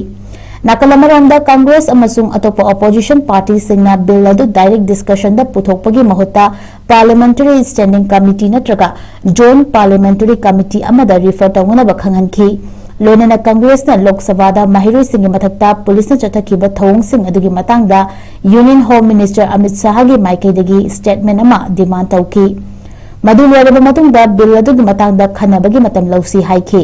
ꯅꯥꯀꯜ ꯑꯃꯔꯣꯝꯗ, ꯀꯪꯒ꯭ꯔꯦꯁ ꯑꯃꯁꯨꯡ ꯑꯇꯣꯞꯄ opposition partyꯁꯤꯡꯅ bill ꯑꯗꯨ direct discussionꯗ ꯄꯨꯊꯣꯛꯄꯒꯤ ꯃꯍꯨꯠꯇ parliamentary standing committee ꯅꯠꯇ꯭ꯔꯒ joint parliamentary committee ꯑꯃꯗ refer ꯇꯧꯅꯅꯕ ꯈꯪꯍꯟꯈꯤ꯫ ꯂꯣꯏꯅꯅ ꯀꯪꯒ꯭ꯔꯦꯁꯅ ꯂꯣꯛ ꯁꯚꯥꯗ ꯃꯍꯩꯔꯣꯏꯁꯤꯡꯒꯤ ꯃꯊꯛꯇ ꯄꯨꯂꯤꯁꯅ ꯆꯠꯊꯈꯤꯕ ꯊꯧꯑꯣꯡꯁꯤꯡ ꯑꯗꯨꯒꯤ ꯃꯇꯥꯡꯗ Union Home Minister ꯑꯃꯤꯠ ꯁꯥꯍꯒꯤ ꯃꯥꯏꯀꯩꯗꯒꯤ statement ꯑꯃ demand ꯇꯧꯈꯤ꯫ ꯃꯗꯨ ꯂꯣꯏꯔꯕ ꯃꯇꯨꯡꯗ bill ꯑꯗꯨꯒꯤ ꯃꯇꯥꯡꯗ ꯈꯟꯅꯕꯒꯤ ꯃꯇꯝ ꯂꯧꯁꯤ ꯍꯥꯏꯈꯤ꯫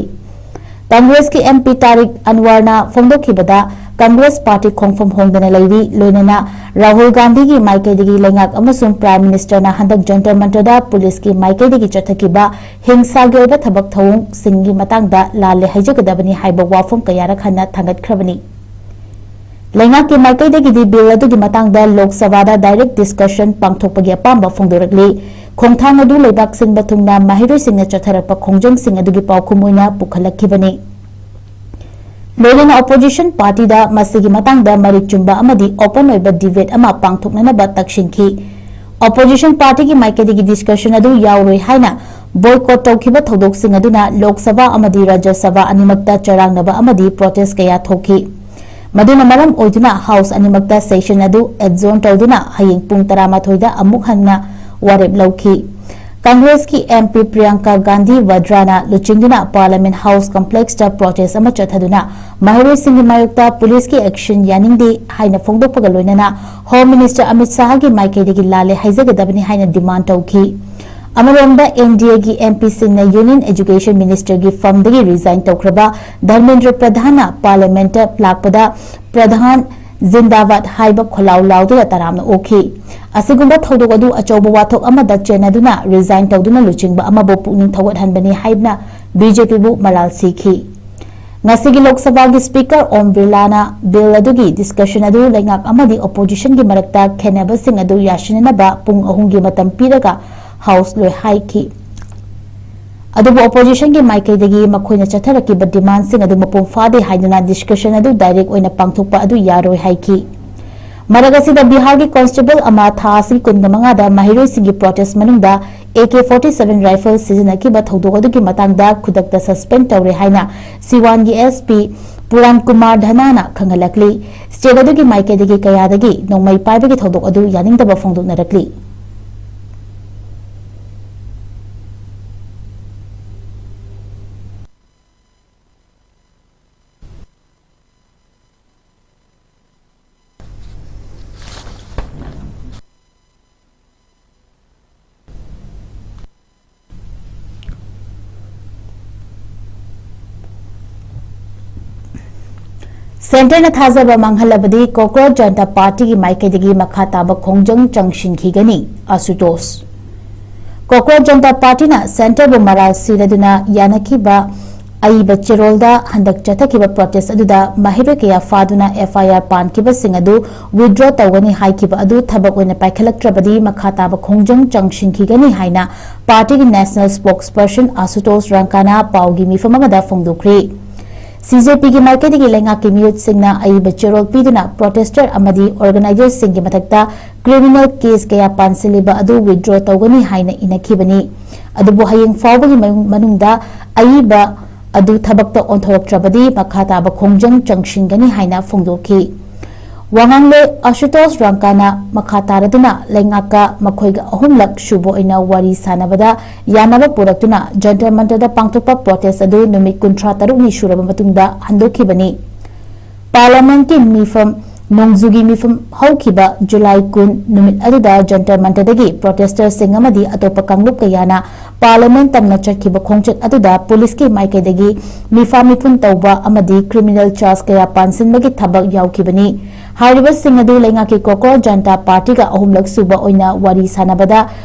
ꯀꯪꯒ꯭ꯔꯦꯁꯀꯤ MP ꯇꯥꯔꯤꯛ ꯑꯟꯋꯔꯅ ꯐꯣꯡꯗꯣꯛꯈꯤꯕꯗ, ꯀꯪꯒ꯭ꯔꯦꯁ party ꯈꯣꯡꯐꯝ ꯍꯣꯡꯗꯅ ꯂꯩꯔꯤ, ꯂꯣꯏꯅꯅ ꯔꯥꯍꯨꯜ ꯒꯥꯟꯙꯤꯒꯤ ꯃꯥꯏꯀꯩꯗꯒꯤ ꯂꯩꯉꯥꯛ ꯑꯃꯁꯨꯡ Prime Ministerꯅ ꯍꯟꯗꯛ ꯖꯟꯇꯔ ꯃꯟꯇꯔꯗ ꯄꯨꯂꯤꯁꯀꯤ ꯃꯥꯏꯀꯩꯗꯒꯤ ꯆꯠꯊꯈꯤꯕ ꯍꯤꯡꯁꯥꯒꯤ ꯑꯣꯏꯕ ꯊꯕꯛ ꯊꯧꯑꯣꯡꯁꯤꯡꯒꯤ ꯃꯇꯥꯡꯗ ꯂꯥꯜꯂꯦ ꯍꯥꯏꯖꯒꯗꯕꯅꯤ ꯍꯥꯏꯕ ꯋꯥꯐꯝ ꯀꯌꯥꯔꯛ ꯍꯟꯅ ꯊꯥꯡꯒꯠꯈ꯭ꯔꯕꯅꯤ꯫ ꯂꯩꯉꯥꯛꯀꯤ ꯃꯥꯏꯀꯩꯗꯒꯤꯗꯤ bill ꯑꯗꯨꯒꯤ ꯃꯇꯥꯡꯗ ꯂꯣꯛ ꯁꯚꯥꯗ direct discussion ꯄꯥꯡꯊꯣꯛꯄꯒꯤ ꯑꯄꯥꯝꯕ ꯐꯣꯡꯗꯣꯔꯛꯂꯤ꯫ ꯈꯣꯡꯊꯥꯡ ꯑꯗꯨ ꯂꯩꯕꯥꯛ ꯁꯤꯟꯕ ꯊꯨꯡꯅ ꯃꯍꯩꯔꯣꯏꯁꯤꯡꯅ ꯆꯠꯊꯔꯛꯄ ꯈꯣꯡꯖꯪꯁꯤꯡ ꯑꯗꯨꯒꯤ ꯄꯥꯎꯈꯨꯝ ꯑꯣꯏꯅ ꯄꯨꯈꯠꯂꯛꯈꯤꯕꯅꯤ꯫ ꯂꯣꯏꯅꯅ opposition partyꯗ ꯃꯁꯤꯒꯤ ꯃꯇꯥꯡꯗ ꯃꯔꯤꯛ ꯆꯨꯝꯕ ꯑꯃꯗꯤ open ꯑꯣꯏꯕ debate ꯑꯃ ꯄꯥꯡꯊꯣꯛꯅꯅꯕ ꯇꯛꯁꯤꯟꯈꯤ꯫ Opposition partyꯒꯤ ꯃꯥꯏꯀꯩꯗꯒꯤ discussion ꯑꯗꯨ ꯌꯥꯎꯔꯣꯏ ꯍꯥꯏꯅ boycott ꯇꯧꯈꯤꯕ ꯊꯧꯗꯣꯛꯁꯤꯡ ꯑꯗꯨꯅ ꯂꯣꯛ ꯁꯚꯥ ꯑꯃꯗꯤ ꯔꯥꯖ꯭ꯌ ꯁꯚꯥ ꯑꯅꯤꯃꯛꯇ ꯆꯔꯥꯡꯅꯕ ꯑꯃꯗꯤ protest ꯀꯌꯥ ꯊꯣꯛꯈꯤ꯫ ꯃꯗꯨꯅ ꯃꯔꯝ ꯑꯣꯏꯗꯨꯅ House ꯑꯅꯤꯃꯛꯇ session ꯑꯗꯨ adjourn ꯇꯧꯗꯨꯅ ꯍꯌꯦꯡ ꯄꯨꯡ ꯇꯔꯥꯃꯥꯊꯣꯏꯗ ꯑꯃꯨꯛ ꯍꯟꯅ ꯋꯥꯔꯦꯞ ꯂꯧꯈꯤ꯫ ꯀꯪꯒ꯭ꯔꯦꯁꯀꯤ MP ꯄ꯭ꯔꯤꯌꯥꯡꯀꯥ ꯒꯥꯟꯙꯤ ꯋꯥꯗ꯭ꯔꯥꯅ ꯂꯨꯆꯤꯡꯗꯨꯅ Parliament House complexꯇ protest ꯑꯃ ꯆꯠꯊꯗꯨꯅ ꯃꯍꯩꯔꯣꯏꯁꯤꯡꯒꯤ ꯃꯥꯌꯣꯛꯇ ꯄꯨꯂꯤꯁꯀꯤ action ꯌꯥꯅꯤꯡꯗꯦ ꯍꯥꯏꯅ ꯐꯣꯡꯗꯣꯛꯄꯒ ꯂꯣꯏꯅꯅ Home Minister ꯑꯃꯤꯠ ꯁꯥꯍꯒꯤ ꯃꯥꯏꯀꯩꯗꯒꯤ ꯂꯥꯜꯂꯦ ꯍꯥꯏꯖꯒꯗꯕꯅꯤ ꯍꯥꯏꯅ demand ꯇꯧꯈꯤ꯫ ꯑꯃꯔꯣꯝꯗ, NDAꯒꯤ MPꯁꯤꯡꯅ Union Education Ministerꯒꯤ firmꯗꯒꯤ resign ꯇꯧꯈ꯭ꯔꯕ ꯙꯔꯃꯦꯟꯗ꯭ꯔ ꯄ꯭ꯔꯙꯥꯟꯅ Parliamentꯇ ꯂꯥꯛꯄꯗ ꯄ꯭ꯔꯙꯥꯟ ꯖꯤꯟꯗꯥꯕꯥꯗ ꯍꯥꯏꯕ ꯈꯣꯜꯂꯥꯎ ꯂꯥꯎꯗꯨꯅ ꯇꯔꯥꯝꯅ ꯑꯣꯛꯈꯤ꯫ ꯑꯁꯤꯒꯨꯝꯕ ꯊꯧꯗꯣꯛ ꯑꯗꯨ ꯑꯆꯧꯕ ꯋꯥꯊꯣꯛ ꯑꯃꯗ ꯆꯦꯟꯅꯗꯨꯅ resign ꯇꯧꯗꯨꯅ ꯂꯨꯆꯤꯡꯕ ꯑꯃꯕꯨ ꯄꯨꯛꯅꯤꯡ ꯊꯧꯒꯠꯍꯟꯕꯅꯤ ꯍꯥꯏꯗꯨꯅ BJPꯕꯨ ꯃꯔꯥꯜ ꯁꯤꯈꯤ꯫ ꯉꯁꯤꯒꯤ ꯂꯣꯛ ꯁꯚꯥꯒꯤ Speaker ꯑꯣꯝ ꯕꯤꯔꯂꯥꯅ bill ꯑꯗꯨꯒꯤ discussion ꯑꯗꯨ ꯂꯩꯉꯥꯛ ꯑꯃꯗꯤ oppositionꯒꯤ ꯃꯔꯛꯇ ꯈꯦꯟꯅꯕꯁꯤꯡ ꯑꯗꯨ ꯌꯥꯁꯤꯟꯅꯅꯕ ꯄꯨꯡ ꯑꯍꯨꯝꯒꯤ ꯃꯇꯝ ꯄꯤꯔꯒ House ꯂꯣꯏ ꯍꯥꯏꯈꯤ꯫ ꯑꯗꯨꯕꯨ oppositionꯒꯤ ꯃꯥꯏꯀꯩꯗꯒꯤ ꯃꯈꯣꯏꯅ ꯆꯠꯊꯔꯛꯈꯤꯕ demandꯁꯤꯡ ꯑꯗꯨ ꯃꯄꯨꯡ ꯐꯥꯗꯦ ꯍꯥꯏꯗꯨꯅ discussion ꯑꯗꯨ direct ꯑꯣꯏꯅ ꯄꯥꯡꯊꯣꯛꯄ ꯑꯗꯨ ꯌꯥꯔꯣꯏ ꯍꯥꯏꯈꯤ꯫ ꯃꯔꯛ ꯑꯁꯤꯗ ꯕꯤꯍꯥꯔꯒꯤ constable ꯑꯃ ꯊꯥ ꯑꯁꯤꯒꯤ ꯀꯨꯟꯃꯉꯥꯗ ꯃꯍꯩꯔꯣꯏꯁꯤꯡꯒꯤ protest ꯃꯅꯨꯡꯗ AK forty seven rifle ꯁꯤꯖꯤꯟꯅꯈꯤꯕ ꯊꯧꯗꯣꯛ ꯑꯗꯨꯒꯤ ꯃꯇꯥꯡꯗ ꯈꯨꯗꯛꯇ suspend ꯇꯧꯔꯦ ꯍꯥꯏꯅ ꯁꯤꯋꯥꯟꯒꯤ SP ꯄꯨꯔꯥꯟ ꯀꯨꯃꯥꯔ ꯙꯅꯥꯅ ꯈꯪꯍꯜꯂꯛꯂꯤ꯫ State ꯑꯗꯨꯒꯤ ꯃꯥꯏꯀꯩꯗꯒꯤ ꯀꯌꯥꯗꯒꯤ ꯅꯣꯡꯃꯩ ꯄꯥꯏꯕꯒꯤ ꯊꯧꯗꯣꯛ ꯑꯗꯨ ꯌꯥꯅꯤꯡꯗꯕ ꯐꯣꯡꯗꯣꯛꯅꯔꯛꯂꯤ꯫ Centreꯅ ꯊꯥꯖꯕ ꯃꯥꯡꯍꯜꯂꯕꯗꯤ Cockroach Janta Partyꯒꯤ ꯃꯥꯏꯀꯩꯗꯒꯤ ꯃꯈꯥ ꯇꯥꯕ ꯈꯣꯡꯖꯪ ꯆꯪꯁꯤꯟꯈꯤꯒꯅꯤ, ꯑꯁꯨꯇꯣꯁ꯫ Cockroach Janta Partyꯅ Centreꯕꯨ ꯃꯔꯥꯜ ꯁꯤꯔꯗꯨꯅ ꯌꯥꯅꯈꯤꯕ ꯑꯏꯕ ꯆꯦꯔꯣꯜꯗ ꯍꯟꯗꯛ ꯆꯠꯊꯈꯤꯕ protest ꯑꯗꯨꯗ ꯃꯍꯩꯔꯣꯏ ꯀꯌꯥ ꯐꯥꯗꯨꯅ FIR ꯄꯥꯟꯈꯤꯕꯁꯤꯡ ꯑꯗꯨ withdraw ꯇꯧꯒꯅꯤ ꯍꯥꯏꯈꯤꯕ ꯑꯗꯨ ꯊꯕꯛ ꯑꯣꯏꯅ ꯄꯥꯏꯈꯠꯂꯛꯇ꯭ꯔꯕꯗꯤ ꯃꯈꯥ ꯇꯥꯕ ꯈꯣꯡꯖꯪ ꯆꯪꯁꯤꯟꯈꯤꯒꯅꯤ ꯍꯥꯏꯅ partyꯒꯤ national spokesperson ꯑꯁꯨꯇꯣꯁ ꯔꯪꯀꯥꯅ ꯄꯥꯎꯒꯤ ꯃꯤꯐꯝ ꯑꯃꯗ ꯐꯣꯡꯗꯣꯛꯈ꯭ꯔꯤ꯫ CJPꯒꯤ ꯃꯥꯏꯀꯩꯗꯒꯤ ꯂꯩꯉꯥꯛꯀꯤ ꯃꯤꯍꯨꯠꯁꯤꯡꯅ ꯑꯏꯕ ꯆꯦꯔꯣꯜ ꯄꯤꯗꯨꯅ protester ꯑꯃꯗꯤ organizerꯁꯤꯡꯒꯤ ꯃꯊꯛꯇ criminal case ꯀꯌꯥ ꯄꯥꯟꯁꯤꯜꯂꯤꯕ ꯑꯗꯨ withdraw ꯇꯧꯒꯅꯤ ꯍꯥꯏꯅ ꯏꯅꯈꯤꯕꯅꯤ꯫ ꯑꯗꯨꯕꯨ ꯍꯌꯦꯡ ꯐꯥꯎꯕꯒꯤ ꯃꯅꯨꯡ-, ꯃꯅꯨꯡꯗ ꯑꯏꯕ ꯑꯗꯨ ꯊꯕꯛꯇ ꯑꯣꯟꯊꯣꯔꯛꯇ꯭ꯔꯕꯗꯤ ꯃꯈꯥ ꯇꯥꯕ ꯈꯣꯡꯖꯪ ꯆꯪꯁꯤꯟꯒꯅꯤ ꯍꯥꯏꯅ ꯐꯣꯡꯗꯣꯛꯈꯤ꯫ ꯋꯥꯉꯥꯡꯂꯣꯏ ꯑꯁꯨꯇꯣꯁ ꯔꯪꯀꯥꯅ ꯃꯈꯥ ꯇꯥꯔꯗꯨꯅ ꯂꯩꯉꯥꯛꯀ ꯃꯈꯣꯏꯒ ꯑꯍꯨꯝꯂꯛ ꯁꯨꯕ ꯑꯣꯏꯅ ꯋꯥꯔꯤ ꯁꯥꯟꯅꯕꯗ ꯌꯥꯅꯕ ꯄꯨꯔꯛꯇꯨꯅ ꯖꯟꯇꯔ ꯃꯟꯇꯔꯗ ꯄꯥꯡꯊꯣꯛꯄ protest ꯑꯗꯨ ꯅꯨꯃꯤꯠ ꯀꯨꯟꯊ꯭ꯔꯥ ꯇꯔꯨꯛꯅꯤ ꯁꯨꯔꯕ ꯃꯇꯨꯡꯗ ꯍꯟꯗꯣꯛꯈꯤꯕꯅꯤ꯫ Parliamentꯀꯤ ꯃꯤꯐꯝ, ꯅꯣꯡꯖꯨꯒꯤ ꯃꯤꯐꯝ ꯍꯧꯈꯤꯕ July ꯀꯨꯟ ꯅꯨꯃꯤꯠ ꯑꯗꯨꯗ ꯖꯟꯇꯔ ꯃꯟꯇꯔꯗꯒꯤ protesters ꯁꯤꯡ ꯑꯃꯗꯤ ꯑꯇꯣꯞꯄ ꯀꯥꯡꯂꯨꯞ ꯀꯌꯥꯅ Parliament ꯇꯝꯅ ꯆꯠꯈꯤꯕ ꯈꯣꯡꯆꯠ ꯑꯗꯨꯗ ꯄꯨꯂꯤꯁꯀꯤ ꯃꯥꯏꯀꯩꯗꯒꯤ ꯃꯤꯐꯥ ꯃꯤꯄꯨꯟ ꯇꯧꯕ ꯑꯃꯗꯤ criminal charge ꯀꯌꯥ ꯄꯥꯟꯁꯤꯟꯕꯒꯤ ꯊꯕꯛ ꯌꯥꯎꯈꯤꯕꯅꯤ꯫ ꯍꯥꯏꯔꯤꯕꯁꯤꯡ ꯑꯗꯨ ꯂꯩꯉꯥꯛꯀꯤ ꯀꯣꯀ꯭ꯔꯣꯆ ꯖꯅꯇꯥ ꯄꯥꯔꯇꯤꯒ ꯑꯍꯨꯝꯂꯛ ꯁꯨꯕ ꯑꯣꯏꯅ ꯋꯥꯔꯤ ꯁꯥꯟꯅꯕꯗ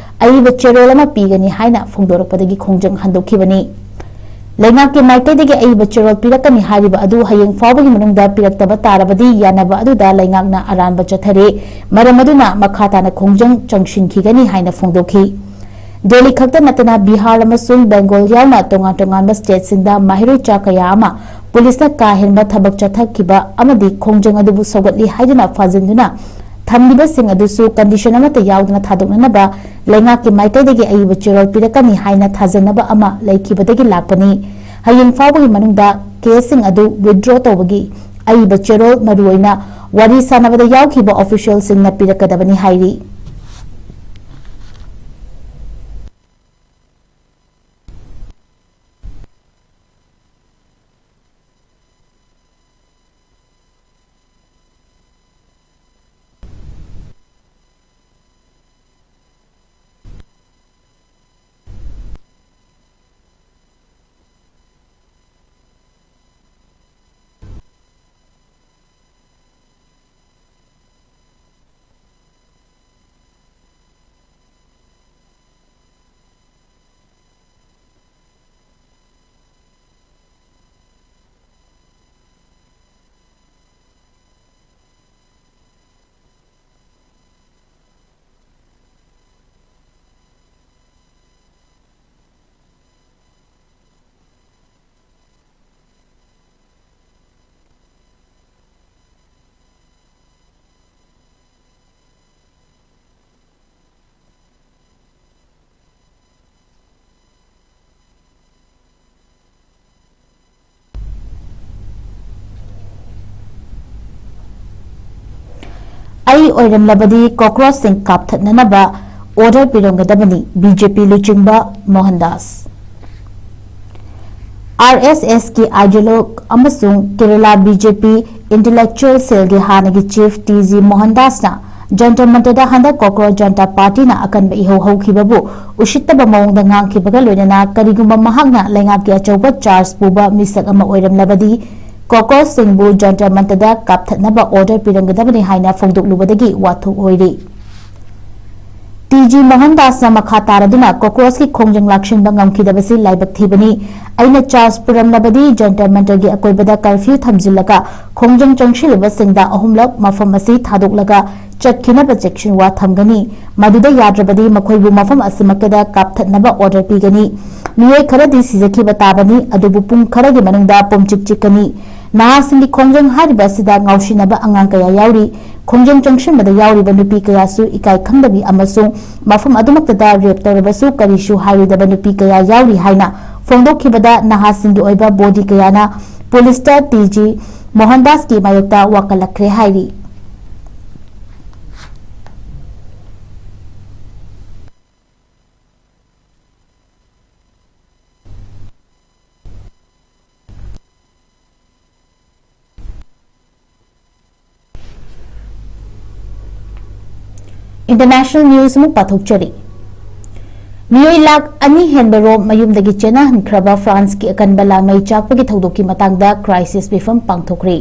ꯑꯏꯕ ꯆꯦꯔꯣꯜ ꯑꯃ ꯄꯤꯒꯅꯤ ꯍꯥꯏꯅ ꯐꯣꯡꯗꯣꯔꯛꯄꯗꯒꯤ ꯈꯣꯡꯖꯪ ꯍꯟꯗꯣꯛꯈꯤꯕꯅꯤ꯫ ꯂꯩꯉꯥꯛꯀꯤ ꯃꯥꯏꯀꯩꯗꯒꯤ ꯑꯏꯕ ꯆꯦꯔꯣꯜ ꯄꯤꯔꯛꯀꯅꯤ ꯍꯥꯏꯔꯤꯕ ꯑꯗꯨ ꯍꯌꯦꯡ ꯐꯥꯎꯕꯒꯤ ꯃꯅꯨꯡꯗ ꯄꯤꯔꯛꯇꯕ ꯇꯥꯔꯕꯗꯤ ꯌꯥꯅꯕ ꯑꯗꯨꯗ ꯂꯩꯉꯥꯛꯅ ꯑꯔꯥꯟꯕ ꯆꯠꯊꯔꯦ, ꯃꯔꯝ ꯑꯗꯨꯅ ꯃꯈꯥ ꯇꯥꯅ ꯈꯣꯡꯖꯪ ꯆꯪꯁꯤꯟꯈꯤꯒꯅꯤ ꯍꯥꯏꯅ ꯐꯣꯡꯗꯣꯛꯈꯤ꯫ ꯗꯦꯜꯂꯤ ꯈꯛꯇ ꯅꯠꯇꯅ ꯕꯤꯍꯥꯔ ꯑꯃꯁꯨꯡ ꯕꯦꯡꯒꯣꯜ ꯌꯥꯎꯅ ꯇꯣꯉꯥꯟ ꯇꯣꯉꯥꯟꯕ ꯁ꯭ꯇꯦꯠꯁꯤꯡꯗ ꯃꯍꯩꯔꯣꯏ ꯆꯥ ꯀꯌꯥ ꯑꯃ ꯄꯨꯂꯤꯁꯅ ꯀꯥ ꯍꯦꯟꯕ ꯊꯕꯛ ꯆꯠꯊꯈꯤꯕ ꯑꯃꯗꯤ ꯈꯣꯡꯖꯪ ꯑꯗꯨꯕꯨ ꯁꯧꯒꯠꯂꯤ ꯍꯥꯏꯗꯨꯅ ꯐꯥꯖꯤꯟꯗꯨꯅ ꯊꯝꯂꯤꯕꯁꯤꯡ ꯑꯗꯨꯁꯨ ꯀꯟꯗꯤꯁꯟ ꯑꯃꯠꯇ ꯌꯥꯎꯗꯅ ꯊꯥꯗꯣꯛꯅꯅꯕ ꯂꯩꯉꯥꯛꯀꯤ ꯃꯥꯏꯀꯩꯗꯒꯤ ꯑꯏꯕ ꯆꯦꯔꯣꯜ ꯄꯤꯔꯛꯀꯅꯤ ꯍꯥꯏꯅ ꯊꯥꯖꯅꯕ ꯑꯃ ꯂꯩꯈꯤꯕꯗꯒꯤ ꯂꯥꯛꯄꯅꯤ꯫ ꯍꯌꯦꯡ ꯐꯥꯎꯕꯒꯤ ꯃꯅꯨꯡꯗ ꯀꯦꯁꯁꯤꯡ ꯑꯗꯨ ꯋꯤꯗ꯭ꯔꯣ ꯇꯧꯕꯒꯤ ꯑꯏꯕ ꯆꯦꯔꯣꯜ ꯃꯔꯨꯑꯣꯏꯅ ꯋꯥꯔꯤ ꯁꯥꯟꯅꯕꯗ ꯌꯥꯎꯈꯤꯕ ꯑꯣꯐꯤꯁꯤꯌꯦꯜꯁꯤꯡꯅ ꯄꯤꯔꯛꯀꯗꯕꯅꯤ ꯍꯥꯏꯔꯤ꯫ ꯑꯩ ꯑꯣꯏꯔꯝꯂꯕꯗꯤ ꯀꯣꯀ꯭ꯔꯣꯆꯁꯤꯡ ꯀꯥꯞꯊꯠꯅꯅꯕ ꯑꯣꯔꯗꯔ ꯄꯤꯔꯝꯒꯗꯕꯅꯤ, ꯕꯤ ꯖꯦ ꯄꯤ ꯂꯨꯆꯤꯡꯕ ꯃꯣꯍꯟꯗꯥꯁ꯫ ꯑꯥꯔ ꯑꯦꯁ ꯑꯦꯁꯀꯤ ideologue ꯑꯃꯁꯨꯡ ꯀꯦꯔꯂꯥ ꯕꯤ ꯖꯦ ꯄꯤ intellectual cellꯒꯤ ꯍꯥꯟꯅꯒꯤ chief ꯇꯤ ꯖꯤ ꯃꯣꯍꯟꯗꯥꯁꯅ ꯖꯟꯇꯔ ꯃꯟꯇꯔꯗ ꯍꯟꯗꯛ ꯀꯣꯀ꯭ꯔꯣꯆ ꯖꯟꯇꯥ ꯄꯥꯔꯇꯤꯅ ꯑꯀꯟꯕ ꯏꯍꯧ ꯍꯧꯈꯤꯕꯕꯨ ꯎꯁꯤꯠꯇꯕ ꯃꯑꯣꯡꯗ ꯉꯥꯡꯈꯤꯕꯒ ꯂꯣꯏꯅꯅ ꯀꯔꯤꯒꯨꯝꯕ ꯃꯍꯥꯛꯅ ꯂꯩꯉꯥꯛꯀꯤ ꯑꯆꯧꯕ charge ꯄꯨꯕ ꯃꯤꯁꯛ ꯑꯃ ꯑꯣꯏꯔꯝꯂꯕꯗꯤ ꯀꯣꯀ꯭ꯔꯣꯁꯁꯤꯡꯕꯨ ꯖꯟꯇꯔ ꯃꯟꯇꯔꯗ ꯀꯥꯞꯊꯠꯅꯕ ꯑꯣꯔꯗꯔ ꯄꯤꯔꯝꯒꯗꯕꯅꯤ ꯍꯥꯏꯅ ꯐꯣꯡꯗꯣꯛꯂꯨꯕꯗꯒꯤ ꯋꯥꯊꯣꯛ ꯑꯣꯏꯔꯤ꯫ ꯇꯤ ꯖꯤ ꯃꯣꯍꯟ ꯗꯥꯁꯅ ꯃꯈꯥ ꯇꯥꯔꯗꯨꯅ ꯀꯣꯀ꯭ꯔꯣꯁꯀꯤ ꯈꯣꯡꯖꯪ ꯂꯥꯛꯁꯤꯟꯕ ꯉꯝꯈꯤꯗꯕꯁꯤ ꯂꯥꯏꯕꯛ ꯊꯤꯕꯅꯤ꯫ ꯑꯩꯅ ꯆꯥꯔꯖ ꯄꯨꯔꯝꯂꯕꯗꯤ ꯖꯟꯇꯔ ꯃꯟꯇꯔꯒꯤ ꯑꯀꯣꯏꯕꯗ ꯀꯔꯐ꯭ꯌꯨ ꯊꯝꯖꯤꯜꯂꯒ ꯈꯣꯡꯖꯪ ꯆꯪꯁꯤꯜꯂꯤꯕꯁꯤꯡꯗ ꯑꯍꯨꯝꯂꯛ ꯃꯐꯝ ꯑꯁꯤ ꯊꯥꯗꯣꯛꯂꯒ ꯆꯠꯈꯤꯅꯕ ꯆꯦꯛꯁꯤꯟꯋꯥ ꯊꯝꯒꯅꯤ꯫ ꯃꯗꯨꯗ ꯌꯥꯗ꯭ꯔꯕꯗꯤ ꯃꯈꯣꯏꯕꯨ ꯃꯐꯝ ꯑꯁꯤꯃꯛꯇꯗ ꯀꯥꯞꯊꯠꯅꯕ ꯑꯣꯔꯗꯔ ꯄꯤꯒꯅꯤ꯫ ꯃꯤꯑꯣꯏ ꯈꯔꯗꯤ ꯁꯤꯖꯈꯤꯕ ꯇꯥꯕꯅꯤ, ꯑꯗꯨꯕꯨ ꯄꯨꯡ ꯈꯔꯒꯤ ꯃꯅꯨꯡꯗ ꯄꯨꯝꯆꯤꯛ ꯆꯤꯛꯀꯅꯤ꯫ ꯅꯍꯥꯁꯤꯡꯒꯤ ꯈꯣꯡꯖꯪ ꯍꯥꯏꯔꯤꯕ ꯑꯁꯤꯗ ꯉꯥꯎꯁꯤꯟꯅꯕ ꯑꯉꯥꯡ ꯀꯌꯥ ꯌꯥꯎꯔꯤ꯫ ꯈꯣꯡꯖꯪ ꯆꯪꯁꯤꯟꯕꯗ ꯌꯥꯎꯔꯤꯕ ꯅꯨꯄꯤ ꯀꯌꯥꯁꯨ ꯏꯀꯥꯏ ꯈꯪꯗꯕꯤ ꯑꯃꯁꯨꯡ ꯃꯐꯝ ꯑꯗꯨꯃꯛꯇꯗ ꯔꯦꯞ ꯇꯧꯔꯕꯁꯨ ꯀꯔꯤꯁꯨ ꯍꯥꯏꯔꯣꯏꯗꯕ ꯅꯨꯄꯤ ꯀꯌꯥ ꯌꯥꯎꯔꯤ ꯍꯥꯏꯅ ꯐꯣꯡꯗꯣꯛꯈꯤꯕꯗ ꯅꯍꯥꯁꯤꯡꯒꯤ ꯑꯣꯏꯕ ꯕꯣꯗꯤ ꯀꯌꯥꯅ ꯄꯨꯂꯤꯁꯇ ꯇꯤ ꯖꯤ ꯃꯣꯍꯟꯗꯥꯁꯀꯤ ꯃꯥꯌꯣꯛꯇ ꯋꯥꯀꯠꯂꯛꯈ꯭ꯔꯦ ꯍꯥꯏꯔꯤ꯫ International news ꯑꯃꯨꯛ ꯄꯥꯊꯣꯛꯆꯔꯤ꯫ ꯃꯤꯑꯣꯏ ꯂꯥꯈ ꯑꯅꯤ ꯍꯦꯟꯕ ꯔꯣꯝ ꯃꯌꯨꯝꯗꯒꯤ ꯆꯦꯟꯅꯍꯟꯈ꯭ꯔꯕ ꯐ꯭ꯔꯥꯟꯁꯀꯤ ꯑꯀꯟꯕ ꯂꯥꯟꯃꯩ ꯆꯥꯛꯄꯒꯤ ꯊꯧꯗꯣꯛꯀꯤ ꯃꯇꯥꯡꯗ crisis ꯃꯤꯐꯝ ꯄꯥꯡꯊꯣꯛꯈ꯭ꯔꯤ꯫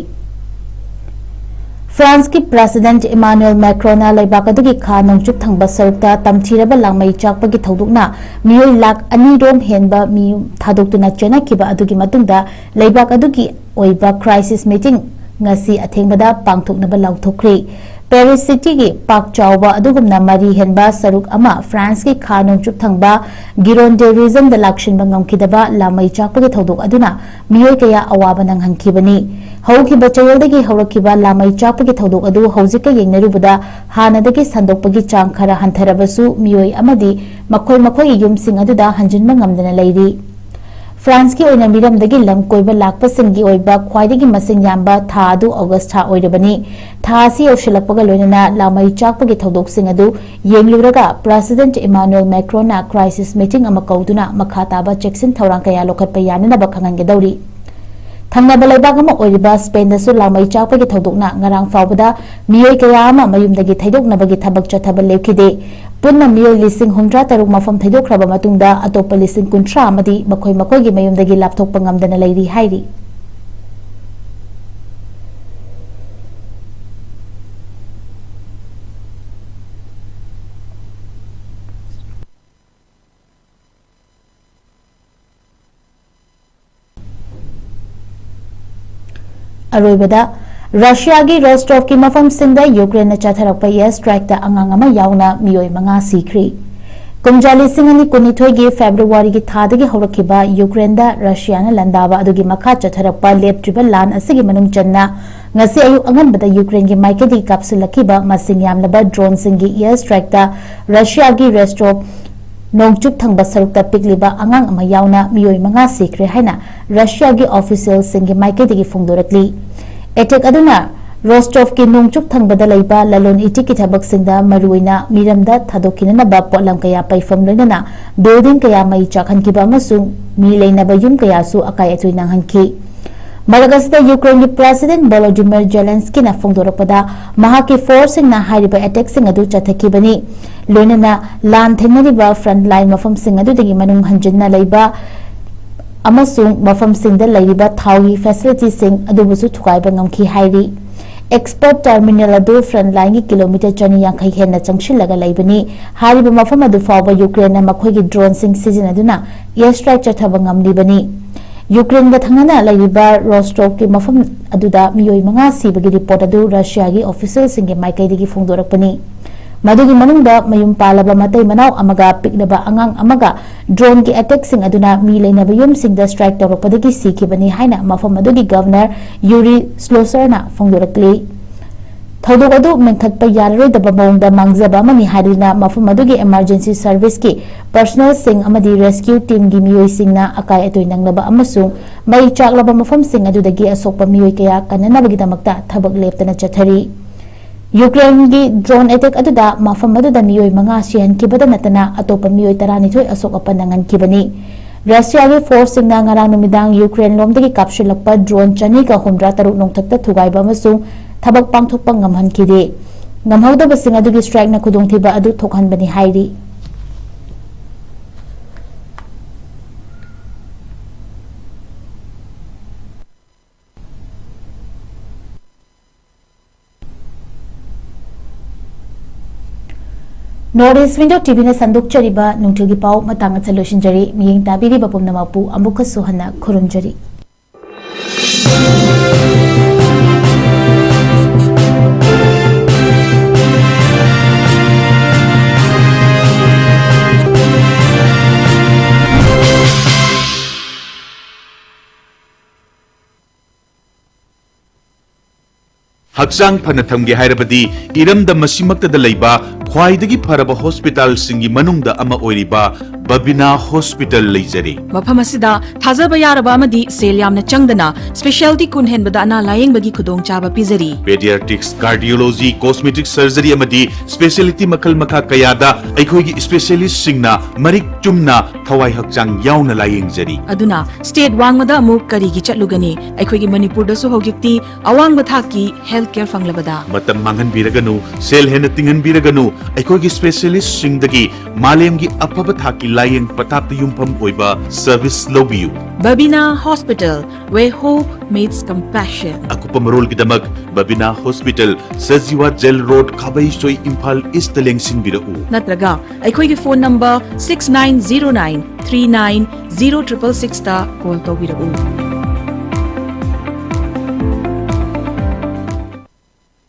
ꯐ꯭ꯔꯥꯟꯁꯀꯤ President Emmanuel Macronꯅ ꯂꯩꯕꯥꯛ ꯑꯗꯨꯒꯤ ꯈꯥ ꯅꯣꯡꯆꯨꯞ ꯊꯪꯕ ꯁꯔꯨꯛꯇ ꯇꯝꯊꯤꯔꯕ ꯂꯥꯟꯃꯩ ꯆꯥꯛꯄꯒꯤ ꯊꯧꯗꯣꯛꯅ ꯃꯤꯑꯣꯏ ꯂꯥꯈ ꯑꯅꯤ ꯔꯣꯝ ꯍꯦꯟꯕ ꯃꯤꯌꯨꯝ ꯊꯥꯗꯣꯛꯇꯨꯅ ꯆꯦꯟꯅꯈꯤꯕ ꯑꯗꯨꯒꯤ ꯃꯇꯨꯡꯗ ꯂꯩꯕꯥꯛ ꯑꯗꯨꯒꯤ ꯑꯣꯏꯕ crisis meeting ꯉꯁꯤ ꯑꯊꯦꯡꯕꯗ ꯄꯥꯡꯊꯣꯛꯅꯕ ꯂꯥꯎꯊꯣꯛꯈ꯭ꯔꯤ꯫ ꯄꯦꯔꯤꯁ ꯁꯤꯇꯤꯒꯤ ꯄꯥꯛ ꯆꯥꯎꯕ ꯑꯗꯨꯒꯨꯝꯅ ꯃꯔꯤ ꯍꯦꯟꯕ ꯁꯔꯨꯛ ꯑꯃ ꯐ꯭ꯔꯥꯟꯁꯀꯤ ꯈꯥ ꯅꯣꯡꯆꯨꯞ ꯊꯪꯕ ꯒꯤꯔꯣꯟꯗꯦ regionꯗ ꯂꯥꯛꯁꯤꯟꯕ ꯉꯝꯈꯤꯗꯕ ꯂꯥꯟꯃꯩ ꯆꯥꯛꯄꯒꯤ ꯊꯧꯗꯣꯛ ꯑꯗꯨꯅ ꯃꯤꯑꯣꯏ ꯀꯌꯥ ꯑꯋꯥꯕ ꯅꯪꯍꯟꯈꯤꯕꯅꯤ꯫ ꯍꯧꯈꯤꯕ ꯆꯌꯣꯜꯗꯒꯤ ꯍꯧꯔꯛꯈꯤꯕ ꯂꯥꯟꯃꯩ ꯆꯥꯛꯄꯒꯤ ꯊꯧꯗꯣꯛ ꯑꯗꯨ ꯍꯧꯖꯤꯛꯀ ꯌꯦꯡꯅꯔꯨꯕꯗ ꯍꯥꯟꯅꯗꯒꯤ ꯁꯟꯗꯣꯛꯄꯒꯤ ꯆꯥꯡ ꯈꯔ ꯍꯟꯊꯔꯕꯁꯨ ꯃꯤꯑꯣꯏ ꯑꯃꯗꯤ ꯃꯈꯣꯏ ꯃꯈꯣꯏꯒꯤ ꯌꯨꯝꯁꯤꯡ ꯑꯗꯨꯗ ꯍꯟꯖꯤꯟꯕ ꯉꯝꯗꯅ ꯂꯩꯔꯤ꯫ ꯐ꯭ꯔꯥꯟꯁꯀꯤ ꯑꯣꯏꯅ ꯃꯤꯔꯝꯗꯒꯤ ꯂꯝ ꯀꯣꯏꯕ ꯂꯥꯛꯄꯁꯤꯡꯒꯤ ꯑꯣꯏꯕ ꯈ꯭ꯋꯥꯏꯗꯒꯤ ꯃꯁꯤꯡ ꯌꯥꯝꯕ ꯊꯥ ꯑꯗꯨ ꯑꯣꯒꯁ ꯊꯥ ꯑꯣꯏꯔꯕꯅꯤ꯫ ꯊꯥ ꯑꯁꯤ ꯌꯧꯁꯤꯜꯂꯛꯄꯒ ꯂꯣꯏꯅꯅ ꯂꯥꯟꯃꯩ ꯆꯥꯛꯄꯒꯤ ꯊꯧꯗꯣꯛꯁꯤꯡ ꯑꯗꯨ ꯌꯦꯡꯂꯨꯔꯒ President Emmanuel Macronꯅ crisis meeting ꯑꯃ ꯀꯧꯗꯨꯅ ꯃꯈꯥ ꯇꯥꯕ ꯆꯦꯛꯁꯤꯟ ꯊꯧꯔꯥꯡ ꯀꯌꯥ ꯂꯧꯈꯠꯄ ꯌꯥꯅꯅꯕ ꯈꯪꯍꯟꯒꯗꯧꯔꯤ꯫ ꯊꯪꯅꯕ ꯂꯩꯕꯥꯛ ꯑꯃ ꯑꯣꯏꯔꯤꯕ ꯁ꯭ꯄꯦꯟꯗꯁꯨ ꯂꯥꯟꯃꯩ ꯆꯥꯛꯄꯒꯤ ꯊꯧꯗꯣꯛꯅ ꯉꯔꯥꯡ ꯐꯥꯎꯕꯗ ꯃꯤꯑꯣꯏ ꯀꯌꯥ ꯑꯃ ꯃꯌꯨꯝꯗꯒꯤ ꯊꯩꯗꯣꯛꯅꯕꯒꯤ ꯊꯕꯛ ꯆꯠꯊꯕ ꯂꯦꯞꯈꯤꯗꯦ꯫ ꯄꯨꯟꯅ ꯃꯤꯑꯣꯏ ꯂꯤꯁꯤꯡ ꯍꯨꯝꯗ꯭ꯔꯥ ꯇꯔꯨꯛ ꯃꯐꯝ ꯊꯩꯗꯣꯛꯈ꯭ꯔꯕ ꯃꯇꯨꯡꯗ ꯑꯇꯣꯞꯄ ꯂꯤꯁꯤꯡ ꯀꯨꯟꯊ꯭ꯔꯥ ꯑꯃꯗꯤ ꯃꯈꯣꯏ ꯃꯈꯣꯏꯒꯤ ꯃꯌꯨꯝꯗꯒꯤ ꯂꯥꯞꯊꯣꯛꯄ ꯉꯝꯗꯅ ꯂꯩꯔꯤ ꯍꯥꯏꯔꯤ꯫ ꯑꯔꯣꯏꯕꯗ, ꯔꯁꯤꯌꯥꯒꯤ ꯔꯣꯁꯇꯣꯚꯀꯤ ꯃꯐꯝꯁꯤꯡꯗ ꯌꯨꯀ꯭ꯔꯦꯟꯅ ꯆꯠꯊꯔꯛꯄ air strikeꯇ ꯑꯉꯥꯡ ꯑꯃ ꯌꯥꯎꯅ ꯃꯤꯑꯣꯏ ꯃꯉꯥ ꯁꯤꯈ꯭ꯔꯤ꯫ ꯀꯨꯝꯖꯥ ꯂꯤꯁꯤꯡ ꯑꯅꯤ ꯀꯨꯟꯅꯤꯊꯣꯏꯒꯤ ꯐꯦꯕ꯭ꯔꯨꯋꯥꯔꯤꯒꯤ ꯊꯥꯗꯒꯤ ꯍꯧꯔꯛꯈꯤꯕ ꯌꯨꯀ꯭ꯔꯦꯟꯗ ꯔꯁꯤꯌꯥꯅ ꯂꯥꯟꯗꯥꯕ ꯑꯗꯨꯒꯤ ꯃꯈꯥ ꯆꯠꯊꯔꯛꯄ ꯂꯦꯞꯇ꯭ꯔꯤꯕ ꯂꯥꯟ ꯑꯁꯤꯒꯤ ꯃꯅꯨꯡ ꯆꯟꯅ ꯉꯁꯤ ꯑꯌꯨꯛ ꯑꯉꯟꯕꯗ ꯌꯨꯀ꯭ꯔꯦꯟꯒꯤ ꯃꯥꯏꯀꯩꯗꯒꯤ ꯀꯥꯞꯁꯤꯜꯂꯛꯈꯤꯕ ꯃꯁꯤꯡ ꯌꯥꯝꯂꯕ droneꯁꯤꯡꯒꯤ air strikeꯇ ꯔꯁꯤꯌꯥꯒꯤ ꯔꯣꯁꯇꯣꯚ ꯅꯣꯡꯆꯨꯞ ꯊꯪꯕ ꯁꯔꯨꯛꯇ ꯄꯤꯛꯂꯤꯕ ꯑꯉꯥꯡ ꯑꯃ ꯌꯥꯎꯅ ꯃꯤꯑꯣꯏ ꯃꯉꯥ ꯁꯤꯈ꯭ꯔꯦ ꯍꯥꯏꯅ ꯔꯁꯤꯌꯥꯒꯤ officialꯁꯤꯡꯒꯤ ꯃꯥꯏꯀꯩꯗꯒꯤ ꯐꯣꯡꯗꯣꯔꯛꯂꯤ꯫ Attack ꯑꯗꯨꯅ ꯔꯣꯁꯇꯣꯚꯀꯤ ꯅꯣꯡꯆꯨꯞ ꯊꯪꯕꯗ ꯂꯩꯕ ꯂꯂꯣꯟ ꯏꯇꯤꯛꯀꯤ ꯊꯕꯛꯁꯤꯡꯗ, ꯃꯔꯨꯑꯣꯏꯅ ꯃꯤꯔꯝꯗ ꯊꯥꯗꯣꯛꯈꯤꯅꯅꯕ ꯄꯣꯠꯂꯝ ꯀꯌꯥ ꯄꯩꯐꯝ, ꯂꯣꯏꯅꯅ building ꯀꯌꯥ ꯃꯩ ꯆꯥꯛꯍꯟꯈꯤꯕ ꯑꯃꯁꯨꯡ ꯃꯤ ꯂꯩꯅꯕ ꯌꯨꯝ ꯀꯌꯥꯁꯨ ꯑꯀꯥꯏ ꯑꯇꯣꯏ ꯅꯪꯍꯟꯈꯤ꯫ ꯃꯔꯛ ꯑꯁꯤꯗ, ꯌꯨꯀ꯭ꯔꯦꯟꯒꯤ President Volodymyr Zelenskyꯅ ꯐꯣꯡꯗꯣꯔꯛꯄꯗ, ꯃꯍꯥꯛꯀꯤ forceꯁꯤꯡꯅ ꯍꯥꯏꯔꯤꯕ attackꯁꯤꯡ ꯑꯗꯨ ꯆꯠꯊꯈꯤꯕꯅꯤ, ꯂꯣꯏꯅꯅ ꯂꯥꯟ ꯊꯦꯡꯅꯔꯤꯕ frontline ꯃꯐꯝꯁꯤꯡ ꯑꯗꯨꯗꯒꯤ ꯃꯅꯨꯡ ꯍꯟꯖꯤꯟꯅ ꯂꯩꯕ ꯑꯃꯁꯨꯡ ꯃꯐꯝꯁꯤꯡꯗ ꯂꯩꯔꯤꯕ ꯊꯥꯎꯒꯤ facilityꯁꯤꯡ ꯑꯗꯨꯕꯨꯁꯨ ꯊꯨꯒꯥꯏꯕ ꯉꯝꯈꯤ ꯍꯥꯏꯔꯤ꯫ Expert terminal ꯑꯗꯨ frontlineꯒꯤ ꯀꯤꯂꯣꯃꯤꯇꯔ ꯆꯅꯤ ꯌꯥꯡꯈꯩ ꯍꯦꯟꯅ ꯆꯪꯁꯤꯜꯂꯒ ꯂꯩꯕꯅꯤ꯫ ꯍꯥꯏꯔꯤꯕ ꯃꯐꯝ ꯑꯗꯨ ꯐꯥꯎꯕ ꯌꯨꯀ꯭ꯔꯦꯟꯅ ꯃꯈꯣꯏꯒꯤ droneꯁꯤꯡ ꯁꯤꯖꯤꯟꯅꯗꯨꯅ air strike ꯆꯠꯊꯕ ꯉꯝꯂꯤꯕꯅꯤ꯫ ꯌꯨꯀ꯭ꯔꯦꯟꯒ ꯊꯪꯅꯅ ꯂꯩꯔꯤꯕ ꯔꯣꯁꯇꯣꯚꯀꯤ ꯃꯐꯝ ꯑꯗꯨꯗ ꯃꯤꯑꯣꯏ ꯃꯉꯥ ꯁꯤꯕꯒꯤ report ꯑꯗꯨ ꯔꯁꯤꯌꯥꯒꯤ officialꯁꯤꯡꯒꯤ ꯃꯥꯏꯀꯩꯗꯒꯤ ꯐꯣꯡꯗꯣꯔꯛꯄꯅꯤ꯫ ꯃꯗꯨꯒꯤ ꯃꯅꯨꯡꯗ ꯃꯌꯨꯝ ꯄꯥꯜꯂꯕ ꯃꯇꯩ ꯃꯅꯥꯎ ꯑꯃꯒ ꯄꯤꯛꯂꯕ ꯑꯉꯥꯡ ꯑꯃꯒ droneꯒꯤ attackꯁꯤꯡ ꯑꯗꯨꯅ ꯃꯤ ꯂꯩꯅꯕ ꯌꯨꯝꯁꯤꯡꯗ strike ꯇꯧꯔꯛꯄꯗꯒꯤ ꯁꯤꯈꯤꯕꯅꯤ ꯍꯥꯏꯅ ꯃꯐꯝ ꯑꯗꯨꯒꯤ Governor Yury Sluserꯅ ꯐꯣꯡꯗꯣꯔꯛꯂꯤ꯫ ꯊꯧꯗꯣꯛ ꯑꯗꯨ ꯃꯦꯟꯈꯠꯄ ꯌꯥꯔꯔꯣꯏꯗꯕ ꯃꯑꯣꯡꯗ ꯃꯥꯡꯖꯕ ꯑꯃꯅꯤ ꯍꯥꯏꯗꯨꯅ ꯃꯐꯝ ꯑꯗꯨꯒꯤ emergency serviceꯀꯤ personnelꯁꯤꯡ ꯑꯃꯗꯤ rescue teamꯒꯤ ꯃꯤꯑꯣꯏꯁꯤꯡꯅ ꯑꯀꯥꯏ ꯑꯇꯣꯏ ꯅꯪꯂꯕ ꯑꯃꯁꯨꯡ ꯃꯩ ꯆꯥꯛꯂꯕ ꯃꯐꯝꯁꯤꯡ ꯑꯗꯨꯗꯒꯤ ꯑꯁꯣꯛꯄ ꯃꯤꯑꯣꯏ ꯀꯌꯥ ꯀꯟꯅꯅꯕꯒꯤꯗꯃꯛꯇ ꯊꯕꯛ ꯂꯦꯞꯇꯅ ꯆꯠꯊꯔꯤ꯫ ꯌꯨꯀ꯭ꯔꯦꯟꯒꯤ drone attack ꯑꯗꯨꯗ ꯃꯐꯝ ꯑꯗꯨꯗ ꯃꯤꯑꯣꯏ ꯃꯉꯥ ꯁꯤꯍꯟꯈꯤꯕꯗ ꯅꯠꯇꯅ ꯑꯇꯣꯞꯄ ꯃꯤꯑꯣꯏ ꯇꯔꯥꯅꯤꯊꯣꯏ ꯑꯁꯣꯛ ꯑꯄꯟ ꯅꯪꯍꯟꯈꯤꯕꯅꯤ꯫ ꯔꯁꯤꯌꯥꯒꯤ forceꯁꯤꯡꯅ ꯉꯔꯥꯡ ꯅꯨꯃꯤꯗꯥꯡ ꯌꯨꯀ꯭ꯔꯦꯟ ꯂꯣꯝꯗꯒꯤ ꯀꯥꯞꯁꯤꯜꯂꯛꯄ drone ꯆꯅꯤꯒ ꯍꯨꯝꯗ꯭ꯔꯥ ꯇꯔꯨꯛ ꯅꯣꯡꯊꯛꯇ ꯊꯨꯒꯥꯏꯕ ꯑꯃꯁꯨꯡ ꯊꯕꯛ ꯄꯥꯡꯊꯣꯛꯄ ꯉꯝꯍꯟꯈꯤꯗꯦ꯫ ꯉꯝꯍꯧꯗꯕꯁꯤꯡ ꯑꯗꯨꯒꯤ strikeꯅ ꯈꯨꯗꯣꯡꯊꯤꯕ ꯑꯗꯨ ꯊꯣꯛꯍꯟꯕꯅꯤ ꯍꯥꯏꯔꯤ꯫ North East Window TVꯅ ꯁꯟꯗꯣꯛꯆꯔꯤꯕ ꯅꯨꯡꯊꯤꯜꯒꯤ ꯄꯥꯎ ꯃꯇꯥꯡ ꯑꯁꯤꯗ ꯂꯣꯏꯁꯤꯟꯖꯔꯤ꯫ ꯃꯤꯠꯌꯦꯡ ꯇꯥꯕꯤꯔꯤꯕ ꯄꯨꯝꯅꯃꯛꯄꯨ ꯑꯃꯨꯛꯀꯁꯨ ꯍꯟꯅ ꯈꯨꯔꯨꯝꯖꯔꯤ꯫ ꯍꯛꯆꯥꯡ ꯐꯅ ꯊꯝꯒꯦ ꯍꯥꯏꯔꯕꯗꯤ ꯏꯔꯝꯗꯝ ꯑꯁꯤꯃꯛꯇꯗ ꯂꯩꯕ ꯈ꯭ꯋꯥꯏꯗꯒꯤ ꯐꯔꯕ ꯍꯣꯁꯄꯤꯇꯥꯜꯁꯤꯡꯒꯤ ꯃꯅꯨꯡꯗ ꯑꯃ ꯑꯣꯏꯔꯤꯕ ꯕꯕꯤꯅꯥ ꯍꯣꯁꯄꯤꯇꯥꯜ ꯂꯩꯖꯔꯤ꯫ ꯃꯐꯝ ꯑꯁꯤꯗ ꯊꯥꯖꯕ ꯌꯥꯔꯕ ꯑꯃꯗꯤ ꯁꯦꯜ ꯌꯥꯝꯅ ꯆꯪꯗꯅ ꯁ꯭ꯄꯦꯁꯤꯌꯦꯜꯇꯤ ꯀꯨꯟ ꯍꯦꯟꯕꯗ ꯑꯅꯥ ꯂꯥꯌꯦꯡꯕꯒꯤ ꯈꯨꯗꯣꯡꯆꯥꯕ ꯄꯤꯖꯔꯤ꯫ ꯄꯦꯗꯤꯌꯥꯇ꯭ꯔꯤꯛꯁ, ꯀꯥꯔꯗꯤꯑꯣꯂꯣꯖꯤ, ꯀꯣꯁꯃꯦꯇꯤꯛ ꯁꯔꯖꯔꯤ ꯑꯃꯗꯤ ꯁ꯭ꯄꯦꯁꯤꯌꯦꯂꯤꯇꯤ ꯃꯈꯜ ꯃꯈꯥ ꯀꯌꯥꯗ ꯑꯩꯈꯣꯏꯒꯤ ꯁ꯭ꯄꯦꯁꯤꯌꯦꯂꯤꯁꯁꯤꯡꯅ ꯃꯔꯤꯛ ꯆꯨꯝꯅ ꯊꯋꯥꯏ ꯍꯛꯆꯥꯡ ꯌꯥꯎꯅ ꯂꯥꯌꯦꯡꯖꯔꯤ꯫ ꯑꯗꯨꯅ ꯁ꯭ꯇꯦꯠ ꯋꯥꯡꯃꯗ ꯑꯃꯨꯛ ꯀꯔꯤꯒꯤ ꯆꯠꯂꯨꯒꯅꯤ? ꯑꯩꯈꯣꯏꯒꯤ ꯃꯅꯤꯄꯨꯔꯗꯁꯨ ꯍꯧꯖꯤꯛꯇꯤ ꯑꯋꯥꯡꯕ ꯊꯥꯛꯀꯤ ꯍꯦꯜꯊ ꯀꯦꯌꯔ ꯐꯪꯂꯕꯗ꯫ ꯃꯇꯝ ꯃꯥꯡꯍꯟꯕꯤꯔꯒꯅꯨ, ꯁꯦꯜ ꯍꯦꯟꯅ ꯇꯤꯡꯍꯟꯕꯤꯔꯒꯅꯨ, ꯑꯩꯈꯣꯏꯒꯤ ꯁ꯭ꯄꯦꯁꯤꯌꯦꯂꯤꯁꯁꯤꯡꯗꯒꯤ ꯃꯥꯂꯦꯝꯒꯤ ꯑꯐꯕ ꯊꯥꯛꯀꯤ ꯂꯥꯌꯦꯡ ꯄꯊꯥꯞꯇ ꯌꯨꯝꯐꯝ ꯑꯣꯏꯕ ꯁꯔꯚꯤꯁ ꯂꯧꯕꯤꯌꯨ꯫ Babina hospital, where hope meets compassion. ꯑꯀꯨꯞꯄ ꯃꯔꯣꯜꯒꯤꯗꯃꯛ Babina hospital, Sajiwa jail road, Khabeisoi, Imphal east ꯂꯦꯡꯁꯤꯟꯕꯤꯔꯛꯎ꯫ ꯅꯠꯇ꯭ꯔꯒ ꯑꯩꯈꯣꯏꯒꯤ phone number six nine zero nine three nine zero triple six ꯇ ꯀꯣꯜ ꯇꯧꯕꯤꯔꯛꯎ꯫